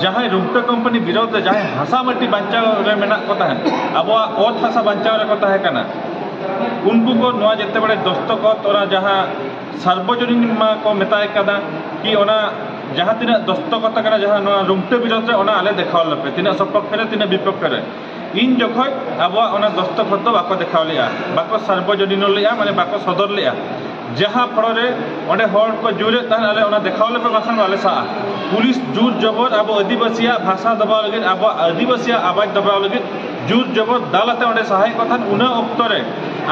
ᱡᱟᱦᱟᱸᱭ ᱨᱩᱝᱴᱟᱹ ᱠᱳᱢᱯᱟᱱᱤ ᱵᱤᱨᱳᱫᱷ ᱨᱮ ᱡᱟᱦᱟᱸᱭ ᱦᱟᱥᱟ ᱢᱟᱹᱴᱤ ᱵᱟᱧᱪᱟᱣ ᱨᱮ ᱢᱮᱱᱟᱜ ᱠᱚ ᱛᱟᱦᱮᱸᱫ, ᱟᱵᱚᱣᱟᱜ ᱚᱛ ᱦᱟᱥᱟ ᱵᱟᱧᱪᱟᱣ ᱨᱮᱠᱚ ᱛᱟᱦᱮᱸ ᱠᱟᱱᱟ, ᱩᱱᱠᱩ ᱠᱚ ᱱᱚᱣᱟ ᱡᱮᱛᱮ ᱵᱟᱲᱮ ᱫᱚᱥᱛᱚᱠᱚᱛ, ᱚᱱᱟ ᱡᱟᱦᱟᱸ ᱥᱟᱨᱵᱚᱡᱚᱱᱤᱱ ᱢᱟ ᱠᱚ ᱢᱮᱛᱟᱭ ᱠᱟᱱᱟ, ᱠᱤ ᱚᱱᱟ ᱡᱟᱦᱟᱸ ᱛᱤᱱᱟᱹᱜ ᱫᱚᱥᱛᱚᱠᱚᱛ ᱠᱟᱱᱟ ᱡᱟᱦᱟᱸ ᱱᱚᱣᱟ ᱨᱩᱝᱴᱟᱹ ᱵᱤᱨᱳᱫᱷ ᱨᱮ, ᱚᱱᱟ ᱟᱞᱮ ᱫᱮᱠᱷᱟᱣ ᱞᱮᱯᱮ, ᱛᱤᱱᱟᱹᱜ ᱥᱚᱯᱚᱠᱠᱷᱮ ᱨᱮ, ᱛᱤᱱᱟᱹᱜ ᱵᱤᱯᱚᱠᱠᱷᱮ ᱨᱮ᱾ ᱤᱧ ᱡᱚᱠᱷᱚᱡ ᱟᱵᱚᱣᱟᱜ ᱚᱱᱟ ᱫᱚᱥᱛᱚᱠᱚᱛ ᱫᱚ ᱵᱟᱠᱚ ᱫᱮᱠᱷᱟᱣ ᱞᱮᱜᱼᱟ, ᱵᱟᱠᱚ ᱥᱟᱨᱵᱚᱡᱚᱱᱤᱱ ᱞᱮᱜᱼᱟ, ᱢᱟᱱᱮ ᱵᱟᱠᱚ ᱥᱚᱫᱚᱨ ᱞᱮᱜᱼᱟ᱾ ᱡᱟᱦᱟᱸ ᱯᱷᱚᱲᱚ ᱨᱮ ᱚᱸᱰᱮ ᱦᱚᱲ ᱠᱚ ᱡᱳᱨᱮᱫ ᱛᱟᱦᱮᱸᱫ, ᱟᱞᱮ ᱚᱱᱟ ᱫᱮᱠᱷᱟᱣ ᱞᱮᱯᱮ, ᱵᱟᱠᱷᱟᱱ ᱵᱟᱞᱮ ᱥᱟᱦᱟᱜᱼᱟ᱾ ᱯᱩᱞᱤᱥ ᱡᱳᱨ ᱡᱚᱵᱚᱨ ᱟᱵᱚ ᱟᱹᱫᱤᱵᱟᱹᱥᱤᱭᱟᱜ ᱵᱷᱟᱥᱟ ᱫᱚᱵᱟᱣ ᱞᱟᱹᱜᱤᱫ, ᱟᱵᱚᱣᱟᱜ ᱟᱹᱫᱤᱵᱟᱹᱥᱤᱭᱟᱜ ᱟᱣᱟᱡᱽ ᱫᱚᱵᱟᱣ ᱞᱟᱹᱜᱤᱫ ᱡᱳᱨ ᱡᱚᱵᱚᱨ ᱫᱟᱞ ᱟᱛᱮ ᱚᱸᱰᱮ ᱥᱟᱦᱟᱭᱮᱫ ᱠᱚ ᱛᱟᱦᱮᱸᱫ᱾ ᱩᱱᱟᱹ ᱚᱠᱛᱚ ᱨᱮ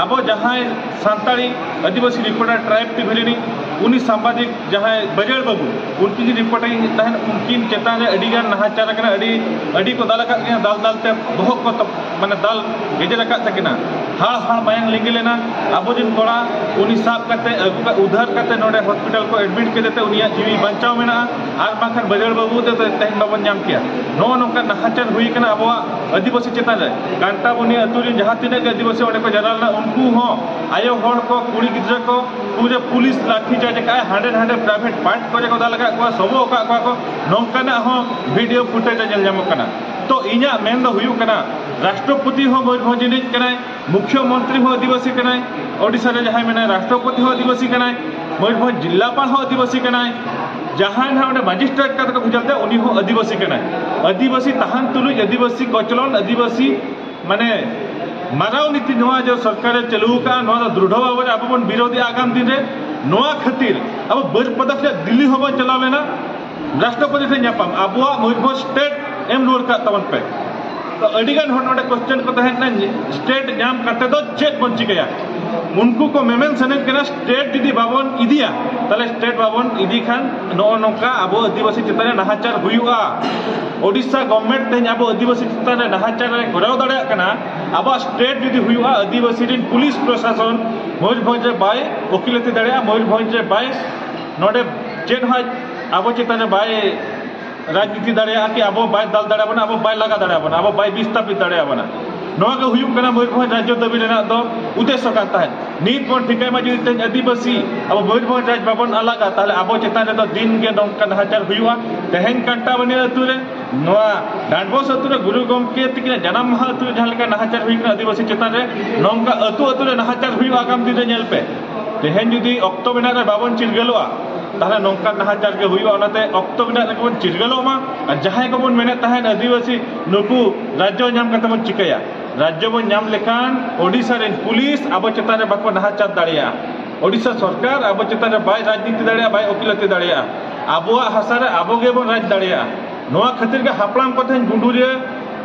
ᱟᱵᱚ ᱡᱟᱦᱟᱸᱭ ᱥᱟᱱᱛᱟᱲᱤ ᱟᱹᱫᱤᱵᱟᱹᱥᱤ ᱨᱤᱯᱳᱨᱴᱟᱨ ᱴᱨᱟᱭᱤᱵᱽ ᱴᱤᱵᱷᱤ ᱨᱤᱱᱤᱡ ᱩᱱᱤ ᱥᱟᱢᱵᱟᱫᱤᱠ ᱡᱟᱦᱟᱸᱭ ᱵᱟᱹᱡᱟᱹᱲ ᱵᱟᱹᱵᱩ, ᱩᱱᱠᱤᱱ ᱨᱤᱯᱳᱨᱴᱟᱨ ᱛᱟᱦᱮᱸᱫ, ᱩᱱᱠᱤᱱ ᱪᱮᱛᱟᱱ ᱨᱮ ᱟᱹᱰᱤ ᱜᱟᱱ ᱱᱟᱦᱟᱪᱟᱨ ᱟᱠᱟᱱᱟ, ᱟᱹᱰᱤ, ᱟᱹᱰᱤ ᱠᱚ ᱫᱟᱞ ᱟᱠᱟᱫ ᱠᱤᱱᱟ, ᱫᱟᱞ ᱫᱟᱞ ᱛᱮ ᱵᱚᱦᱚᱜ ᱠᱚ ᱛᱚ-, ᱢᱟᱱᱮ ᱫᱟᱞ ᱜᱮᱡᱮᱨ ᱟᱠᱟᱫ ᱛᱟᱹᱠᱤᱱᱟ᱾ ᱦᱟᱲ ᱦᱟᱲ ᱢᱟᱭᱟᱝ ᱞᱤᱸᱜᱤ ᱞᱮᱱᱟ᱾ ᱟᱵᱚ ᱨᱮᱱ ᱠᱚᱲᱟ ᱩᱱᱤ ᱥᱟᱵ ᱠᱟᱛᱮ, ᱟᱹᱜᱩ ᱠᱟ-, ᱩᱫᱷᱟᱹᱨ ᱠᱟᱛᱮ ᱱᱚᱰᱮ ᱦᱚᱥᱯᱤᱴᱟᱞ ᱠᱚ ᱮᱰᱢᱤᱴ ᱠᱮᱫᱮ ᱛᱮ ᱩᱱᱤᱭᱟᱜ ᱡᱤᱣᱤ ᱵᱟᱧᱪᱟᱣ ᱢᱮᱱᱟᱜᱼᱟ, ᱟᱨ ᱵᱟᱝᱠᱷᱟᱱ ᱵᱟᱹᱡᱟᱹᱲ ᱵᱟᱹᱵᱩ ᱫᱚ ᱛᱮᱦᱮᱧ ᱵᱟᱵᱚᱱ ᱧᱟᱢ ᱠᱮᱭᱟ᱾ ᱱᱚᱜᱼᱚ ᱱᱚᱝᱠᱟ ᱱᱟᱦᱟᱪᱟᱨ ᱦᱩᱭ ᱠᱟᱱᱟ ᱟᱵᱚᱣᱟᱜ ᱟᱹᱫᱤᱵᱟᱹᱥᱤ ᱪᱮᱛᱟᱱ ᱨᱮ᱾ ᱠᱟᱱᱴᱟᱵᱩᱱᱤ ᱟᱹᱛᱩ ᱨᱮᱱ ᱡᱟᱦᱟᱸ ᱛᱤᱱᱟᱹᱜ ᱜᱮ ᱟᱹᱫᱤᱵᱟᱹᱥᱤ ᱚᱸᱰᱮ ᱠᱚ ᱡᱟᱣᱨᱟ ᱞᱮᱱᱟ, ᱩᱱᱠᱩ ᱦᱚᱸ, ᱟᱭᱳ ᱦᱚᱲ ᱠᱚ, ᱠᱩᱲᱤ ᱜᱤᱫᱽᱨᱟᱹ ᱠᱚ, ᱯᱩᱨᱟᱹ ᱯᱩᱞᱤᱥ ᱞᱟᱴᱷᱤ ᱪᱟᱨᱡᱽ ᱟᱠᱟᱫᱼᱟᱭ, ᱦᱟᱸᱰᱮ ᱱᱟᱸᱰᱮ ᱯᱨᱟᱭᱵᱷᱮᱴ ᱯᱟᱨᱴ ᱠᱚᱨᱮ ᱠᱚ ᱫᱟᱞ ᱟᱠᱟᱫ ᱠᱚᱣᱟ, ᱥᱚᱵᱚᱜ ᱟᱠᱟᱫ ᱠᱚᱣᱟ ᱠᱚ, ᱱᱚᱝᱠᱟᱱᱟᱜ ᱦᱚᱸ ᱵᱷᱤᱰᱤᱭᱳ ᱯᱷᱩᱴᱮᱡᱽ ᱨᱮ ᱧᱮᱞ ᱧᱟᱢᱚᱜ ᱠᱟᱱᱟ᱾ ᱛᱚ ᱤᱧᱟᱹᱜ ᱢᱮᱱ ᱫᱚ ᱦᱩᱭᱩᱜ ᱠᱟᱱᱟ, ᱨᱟᱥᱴᱨᱚᱯᱚᱛᱤ ᱦᱚᱸ ᱢᱚᱭᱩᱨᱵᱷᱚᱸᱡᱽ ᱨᱤᱱᱤᱡ ᱠᱟᱱᱟᱭ, ᱢᱩᱠᱷᱭᱚ ᱢᱚᱱᱛᱨᱤ ᱦᱚᱸ ᱟᱹᱫᱤᱵᱟᱹᱥᱤ ᱠᱟᱱᱟᱭ, ᱳᱰᱤᱥᱟ ᱨᱮ ᱡᱟᱦᱟᱸᱭ ᱢᱮᱱᱟᱭ ᱨᱟᱥᱴᱨᱚᱯᱚᱛᱤ ᱦᱚᱸ ᱟᱹᱫᱤᱵᱟᱹᱥᱤ ᱠᱟᱱᱟᱭ, ᱢᱚᱭᱩᱨᱵᱷᱚᱸᱡᱽ ᱡᱤᱞᱟᱯᱟᱞ ᱦᱚᱸ ᱟᱹᱫᱤᱵᱟᱹᱥᱤ ᱠᱟᱱᱟᱭ, ᱡᱟᱦᱟᱸᱭ ᱱᱟᱦᱟᱜ ᱚᱸᱰᱮ ᱢᱟᱡᱤᱥᱴᱨᱮᱴ ᱠᱟᱛᱮ ᱠᱚ ᱵᱷᱮᱡᱟ ᱞᱮᱫᱮᱭᱟ ᱩᱱᱤ ᱦᱚᱸ ᱟᱹᱫᱤᱵᱟᱹᱥᱤ ᱠᱟᱱᱟᱭ᱾ ᱟᱹᱫᱤᱵᱟᱹᱥᱤ ᱛᱟᱦᱮᱱ ᱛᱩᱞᱩᱡ ᱟᱹᱫᱤᱵᱟᱹᱥᱤ ᱠᱚᱪᱞᱚᱱ, ᱟᱹᱫᱤᱵᱟᱹᱥᱤ ᱢᱟᱱᱮ ᱢᱟᱨᱟᱣ ᱱᱤᱛᱤ ᱱᱚᱣᱟ ᱡᱮ ᱥᱚᱨᱠᱟᱨᱮ ᱪᱟᱹᱞᱩ ᱟᱠᱟᱫᱼᱟ, ᱱᱚᱣᱟ ᱫᱚ ᱫᱨᱩᱰᱷᱚ ᱵᱷᱟᱵᱮ ᱟᱵᱚ ᱵᱚᱱ ᱵᱤᱨᱳᱫᱷᱮᱜᱼᱟ ᱟᱜᱟᱢ ᱫᱤᱱ ᱨᱮ᱾ ᱱᱚᱣᱟ ᱠᱷᱟᱹᱛᱤᱨ ᱟᱵᱚ ᱵᱟᱹᱨᱯᱟᱫᱟ ᱠᱷᱚᱱᱟᱜ ᱫᱤᱞᱞᱤ ᱦᱚᱸᱵᱚᱱ ᱪᱟᱞᱟᱣ ᱞᱮᱱᱟ ᱨᱟᱥᱴᱨᱚᱯᱚᱛᱤ ᱴᱷᱮᱱ ᱧᱟᱯᱟᱢ, ᱟᱵᱚᱣᱟᱜ ᱢᱚᱭᱩᱨᱵᱷᱚᱸᱡᱽ ᱥᱴᱮᱴ ᱮᱢ ᱨᱩᱣᱟᱹᱲ ᱠᱟᱜ ᱛᱟᱵᱚᱱ ᱯᱮ᱾ ᱟᱹᱰᱤᱜᱟᱱ ᱦᱚᱲ ᱱᱚᱰᱮ ᱠᱚᱥᱪᱮᱱ ᱠᱚ ᱛᱟᱦᱮᱸ ᱠᱟᱱᱟ, ᱥᱴᱮᱴ ᱧᱟᱢ ᱠᱟᱛᱮ ᱫᱚ ᱪᱮᱫ ᱵᱚᱱ ᱪᱤᱠᱟᱹᱭᱟ? ᱩᱱᱠᱩ ᱠᱚ ᱢᱮᱢᱮᱱ ᱥᱟᱱᱟᱧ ᱠᱟᱱᱟ, ᱥᱴᱮᱴ ᱡᱩᱫᱤ ᱵᱟᱵᱚᱱ ᱤᱫᱤᱭᱟ, ᱛᱟᱦᱞᱮ ᱥᱴᱮᱴ ᱵᱟᱵᱚᱱ ᱤᱫᱤ ᱠᱷᱟᱱ ᱱᱚᱜᱼᱚ ᱱᱚᱝᱠᱟ ᱟᱵᱚ ᱟᱹᱫᱤᱵᱟᱹᱥᱤ ᱪᱮᱛᱟᱱ ᱨᱮ ᱱᱟᱦᱟᱪᱟᱨ ᱦᱩᱭᱩᱜᱼᱟ᱾ ᱳᱰᱤᱥᱟ ᱜᱚᱵᱷᱢᱮᱱᱴ ᱛᱮᱦᱮᱧ ᱟᱵᱚ ᱟᱹᱫᱤᱵᱟᱹᱥᱤ ᱪᱮᱛᱟᱱ ᱨᱮ ᱱᱟᱦᱟᱪᱟᱨ ᱮ ᱠᱚᱨᱟᱣ ᱫᱟᱲᱮᱭᱟᱜ ᱠᱟᱱᱟ, ᱟᱵᱚᱣᱟᱜ ᱥᱴᱮᱴ ᱡᱩᱫᱤ ᱦᱩᱭᱩᱜᱼᱟ, ᱟᱹᱫᱤᱵᱟᱹᱥᱤ ᱨᱮᱱ ᱯᱩᱞᱤᱥ ᱯᱨᱚᱥᱟᱥᱚᱱ ᱢᱚᱭᱩᱨᱵᱷᱚᱸᱡᱽ ᱨᱮ ᱵᱟᱭ ᱳᱠᱤᱞᱟᱹᱛᱤ ᱫᱟᱲᱮᱭᱟᱜᱼᱟ, ᱢᱚᱭᱩᱨᱵᱷᱚᱸᱡᱽ ᱨᱮ ᱵᱟᱭ, ᱱᱚᱰᱮ ᱪᱮᱫ ᱦᱚᱸ ᱟᱵᱚ ᱪᱮᱛᱟᱱ ᱨᱮ ᱵᱟᱭ ᱨᱟᱡᱽᱱᱤᱛᱤ ᱫᱟᱲᱮᱭᱟᱜᱼᱟ ᱠᱤ ᱟᱵᱚ ᱵᱟᱭ ᱫᱟᱞ ᱫᱟᱲᱮᱭᱟᱵᱚᱱᱟ, ᱟᱵᱚ ᱵᱟᱭ ᱞᱟᱜᱟ ᱫᱟᱲᱮᱭᱟᱵᱚᱱᱟ, ᱟᱵᱚ ᱵᱟᱭ ᱵᱤᱥᱛᱟᱯᱤᱛ ᱫᱟᱲᱮᱭᱟᱵᱚᱱᱟ᱾ ᱱᱚᱣᱟ ᱜᱮ ᱦᱩᱭᱩᱜ ᱠᱟᱱᱟ ᱢᱚᱭᱩᱨᱵᱷᱚᱸᱡᱽ ᱨᱟᱡᱽᱡᱚ ᱫᱟᱹᱵᱤ ᱨᱮᱱᱟᱜ ᱫᱚ ᱩᱫᱽᱫᱮᱥᱥᱚ ᱠᱟᱱ ᱛᱟᱦᱮᱸᱫ᱾ ᱱᱤᱛ ᱵᱚᱱ ᱴᱷᱤᱠᱟᱭ ᱢᱟ, ᱡᱩᱫᱤ ᱛᱮᱦᱮᱧ ᱟᱹᱫᱤᱵᱟᱹᱥᱤ ᱟᱵᱚ ᱢᱚᱭᱩᱨᱵᱷᱚᱸᱡᱽ ᱨᱟᱡᱽ ᱵᱟᱵᱚᱱ ᱟᱞᱟᱜᱟ, ᱛᱟᱦᱞᱮ ᱟᱵᱚ ᱪᱮᱛᱟᱱ ᱨᱮᱫᱚ ᱫᱤᱱ ᱜᱮ ᱱᱚᱝᱠᱟ ᱱᱟᱦᱟᱪᱟᱨ ᱦᱩᱭᱩᱜᱼᱟ᱾ ᱛᱮᱦᱮᱧ ᱠᱟᱱᱴᱟᱵᱟᱹᱱᱤ ᱟᱹᱛᱩ ᱨᱮ, ᱱᱚᱣᱟ ᱰᱟᱸᱰᱵᱳᱥ ᱟᱹᱛᱩ ᱨᱮ ᱜᱩᱨᱩ ᱜᱚᱢᱠᱮ ᱛᱤᱠᱤᱱᱟᱜ ᱡᱟᱱᱟᱢ ᱢᱟᱦᱟ ᱟᱹᱛᱩ ᱨᱮ ᱡᱟᱦᱟᱸ ᱞᱮᱠᱟ ᱱᱟᱦᱟᱪᱟᱨ ᱦᱩᱭ ᱠᱟᱱᱟ ᱟᱹᱫᱤᱵᱟᱹᱥᱤ ᱪᱮᱛᱟᱱ ᱨᱮ, ᱱᱚᱝᱠᱟ ᱟᱹᱛᱩ ᱟᱹᱛᱩ ᱨᱮ ᱱᱟᱦᱟᱪᱟᱨ ᱦᱩᱭᱩᱜᱼᱟ ᱟᱜᱟᱢ ᱫᱤᱱ ᱨᱮ᱾ ᱧᱮᱞ ᱯᱮ, ᱛᱮᱦᱮᱧ ᱡᱩᱫᱤ ᱚᱠᱛᱚ ᱢᱮᱱᱟᱜ ᱨᱮ ᱵᱟᱵᱚᱱ ᱪᱤᱨᱜᱟᱹᱞᱚᱜᱼᱟ, ᱛᱟᱦᱞᱮ ᱱᱚᱝᱠᱟᱱ ᱱᱟᱦᱟᱪᱟᱨ ᱜᱮ ᱦᱩᱭᱩᱜᱼᱟ᱾ ᱚᱱᱟᱛᱮ ᱚᱠᱛᱚ ᱢᱮᱱᱟᱜ ᱨᱮᱜᱮ ᱵᱚᱱ ᱪᱤᱨᱜᱟᱹᱞᱚᱜ ᱢᱟ᱾ ᱟᱨ ᱡᱟᱦᱟᱸᱭ ᱠᱚᱵᱚᱱ ᱢᱮᱱᱮᱫ ᱛᱟᱦᱮᱸᱫ ᱟᱹᱫᱤᱵᱟᱹᱥᱤ ᱱᱩᱠᱩ ᱨᱟᱡᱽᱡᱚ ᱧᱟᱢ ᱠᱟᱛᱮ ᱵᱚᱱ ᱪᱤᱠᱟᱹᱭᱟ? ᱨᱟᱡᱽᱡᱚ ᱵᱚᱱ ᱧᱟᱢ ᱞᱮᱠᱷᱟᱱ ᱳᱰᱤᱥᱟ ᱨᱮᱱ ᱯᱩᱞᱤᱥ ᱟᱵᱚ ᱪᱮᱛᱟᱱ ᱨᱮ ᱵᱟᱠᱚ ᱱᱟᱦᱟᱪᱟᱨ ᱫᱟᱲᱮᱭᱟᱜᱼᱟ, ᱳᱰᱤᱥᱟ ᱥᱚᱨᱠᱟᱨ ᱟᱵᱚ ᱪᱮᱛᱟᱱ ᱨᱮ ᱵᱟᱭ ᱨᱟᱡᱽᱱᱤᱛᱤ ᱫᱟᱲᱮᱭᱟᱜᱼᱟ, ᱵᱟᱭ ᱳᱠᱤᱞᱟᱹᱛᱤ ᱫᱟᱲᱮᱭᱟᱜᱼᱟ᱾ ᱟᱵᱚᱣᱟᱜ ᱦᱟᱥᱟ ᱨᱮ ᱟᱵᱚ ᱜᱮᱵᱚᱱ ᱨᱟᱡᱽ ᱫᱟᱲᱮᱭᱟᱜᱼᱟ᱾ ᱱᱚᱣᱟ ᱠᱷᱟᱹᱛᱤᱨ ᱜᱮ ᱦᱟᱯᱲᱟᱢ ᱠᱚ ᱛᱮᱦᱮᱧ ᱜᱩᱰᱩᱨᱤᱭᱟᱹ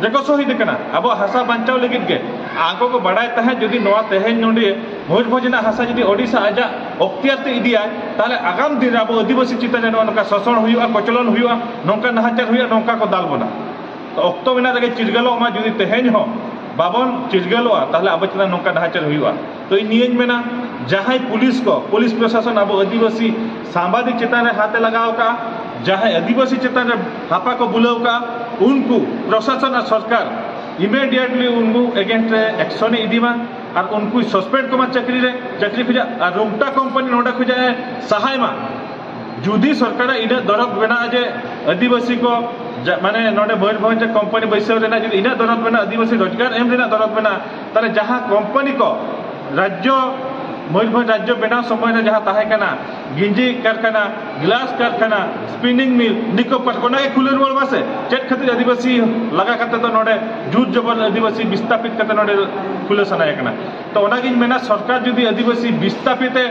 ᱨᱮᱠᱚ ᱥᱚᱦᱤᱫ ᱟᱠᱟᱱᱟ, ᱟᱵᱚᱣᱟᱜ ᱦᱟᱥᱟ ᱵᱟᱧᱪᱟᱣ ᱞᱟᱹᱜᱤᱫ ᱜᱮ᱾ ᱟᱠᱚ ᱠᱚ ᱵᱟᱲᱟᱭ ᱛᱟᱦᱮᱸᱫ ᱡᱩᱫᱤ ᱱᱚᱣᱟ ᱛᱮᱦᱮᱧ ᱱᱚᱰᱮ ᱢᱚᱭᱩᱨᱵᱷᱚᱸᱡᱽ ᱨᱮᱱᱟᱜ ᱦᱟᱥᱟ ᱡᱩᱫᱤ ᱳᱰᱤᱥᱟ ᱟᱡᱟᱜ ᱚᱠᱛᱤᱭᱟᱨ ᱛᱮ ᱤᱫᱤᱭᱟᱭ, ᱛᱟᱦᱞᱮ ᱟᱜᱟᱢ ᱫᱤᱱ ᱨᱮ ᱟᱵᱚ ᱟᱹᱫᱤᱵᱟᱹᱥᱤ ᱪᱮᱛᱟᱱ ᱨᱮ ᱱᱚᱜᱼᱚ ᱱᱚᱝᱠᱟ ᱥᱳᱥᱚᱱ ᱦᱩᱭᱩᱜᱼᱟ, ᱠᱚᱪᱞᱚᱱ ᱦᱩᱭᱩᱜᱼᱟ, ᱱᱚᱝᱠᱟ ᱱᱟᱦᱟᱪᱟᱨ ᱦᱩᱭᱩᱜᱼᱟ, ᱱᱚᱝᱠᱟ ᱠᱚ ᱫᱟᱞ ᱵᱚᱱᱟ᱾ ᱛᱚ ᱚᱠᱛᱚ ᱢᱮᱱᱟᱜ ᱨᱮᱜᱮ ᱪᱤᱨᱜᱟᱹᱞᱚᱜ ᱢᱟ, ᱡᱩᱫᱤ ᱛᱮᱦᱮᱧ ᱦᱚᱸ ᱵᱟᱵᱚᱱ ᱪᱤᱨᱜᱟᱹᱞᱚᱜᱼᱟ, ᱛᱟᱦᱞᱮ ᱟᱵᱚ ᱪᱮᱛᱟᱱ ᱱᱚᱝᱠᱟ ᱱᱟᱦᱟᱪᱟᱨ ᱦᱩᱭᱩᱜᱼᱟ᱾ ᱛᱚ ᱤᱧ ᱱᱤᱭᱟᱹᱧ ᱢᱮᱱᱟ, ᱡᱟᱦᱟᱸᱭ ᱯᱩᱞᱤᱥ ᱠᱚ, ᱯᱩᱞᱤᱥ ᱯᱨᱚᱥᱟᱥᱚᱱ ᱟᱵᱚ ᱟᱹᱫᱤᱵᱟᱹᱥᱤ ᱥᱟᱢᱵᱟᱫᱤᱠ ᱪᱮᱛᱟᱱ ᱨᱮ ᱦᱟᱛ ᱮ ᱞᱟᱜᱟᱣ ᱠᱟᱜᱼᱟ, ᱡᱟᱦᱟᱸᱭ ᱟᱹᱫᱤᱵᱟᱹᱥᱤ ᱪᱮᱛᱟᱱ ᱨᱮ ᱦᱟᱯᱟ ᱠᱚ ᱵᱩᱞᱟᱹᱣ ᱠᱟᱜᱼᱟ, ᱩᱱᱠᱩ ᱯᱨᱚᱥᱟᱥᱚᱱ ᱟᱨ ᱥᱚᱨᱠᱟᱨ immediately ᱩᱱᱠᱩ against ᱨᱮ action ᱮ ᱤᱫᱤ ᱢᱟ ᱟᱨ ᱩᱱᱠᱩᱭ suspend ᱠᱚᱢᱟ ᱪᱟᱹᱠᱨᱤ ᱨᱮ, ᱪᱟᱹᱠᱨᱤ ᱠᱷᱚᱱᱟᱜ, ᱟᱨ ᱨᱩᱝᱴᱟ ᱠᱳᱢᱯᱟᱱᱤ ᱱᱚᱰᱮ ᱠᱷᱚᱱᱟᱜ ᱮ ᱥᱟᱦᱟᱭ ᱢᱟ᱾ ᱡᱩᱫᱤ ᱥᱚᱨᱠᱟᱨᱟᱜ ᱤᱱᱟᱹᱜ ᱫᱚᱨᱚᱫ ᱢᱮᱱᱟᱜᱼᱟ ᱡᱮ ᱟᱹᱫᱤᱵᱟᱹᱥᱤ ᱠᱚ ᱡᱟ-, ᱢᱟᱱᱮ ᱱᱚᱰᱮ ᱢᱚᱭᱩᱨᱵᱷᱚᱸᱡᱽ ᱨᱮ ᱠᱳᱢᱯᱟᱱᱤ ᱵᱟᱹᱭᱥᱟᱹᱣ ᱨᱮᱱᱟᱜ ᱡᱩᱫᱤ ᱤᱱᱟᱹᱜ ᱫᱚᱨᱚᱫ ᱢᱮᱱᱟᱜᱼᱟ, ᱟᱹᱫᱤᱵᱟᱹᱥᱤ ᱨᱳᱡᱽᱜᱟᱨ ᱮᱢ ᱨᱮᱱᱟᱜ ᱫᱚᱨᱚᱫ ᱢᱮᱱᱟᱜᱼᱟ, ᱛᱟᱦᱞᱮ ᱡᱟᱦᱟᱸ ᱠᱳᱢᱯᱟᱱᱤ ᱠᱚ ᱨᱟᱡᱽᱡᱚ, ᱢᱚᱭᱩᱨᱵᱷᱚᱸᱡᱽ ᱨᱟᱡᱽᱡᱚ ᱵᱮᱱᱟᱣ ᱥᱚᱢᱚᱭ ᱨᱮ ᱡᱟᱦᱟᱸ ᱛᱟᱦᱮᱸ ᱠᱟᱱᱟ, ᱜᱮᱸᱡᱤ ᱠᱟᱨᱠᱷᱟᱱᱟ, ᱜᱞᱟᱥ ᱠᱟᱨᱠᱷᱟᱱᱟ, spinning mill, ᱱᱤᱠᱳ ᱯᱟᱨᱠ, ᱚᱱᱟ ᱜᱮ ᱠᱷᱩᱞᱟᱹ ᱨᱩᱣᱟᱹᱲ ᱢᱟᱥᱮ᱾ ᱪᱮᱫ ᱠᱷᱟᱹᱛᱤᱨ ᱟᱹᱫᱤᱵᱟᱹᱥᱤ ᱞᱟᱜᱟ ᱠᱟᱛᱮ ᱫᱚ ᱱᱚᱰᱮ ᱡᱩᱨ ᱡᱚᱵᱚᱨ ᱟᱹᱫᱤᱵᱟᱹᱥᱤ ᱵᱤᱥᱛᱟᱯᱤᱛ ᱠᱟᱛᱮ ᱱᱚᱰᱮ ᱠᱷᱩᱞᱟᱹ ᱥᱟᱱᱟᱭᱮ ᱠᱟᱱᱟ? ᱛᱚ ᱚᱱᱟᱜᱤᱧ ᱢᱮᱱᱟ, ᱥᱚᱨᱠᱟᱨ ᱡᱩᱫᱤ ᱟᱹᱫᱤᱵᱟᱹᱥᱤ ᱵᱤᱥᱛᱟᱯᱤᱛ ᱮ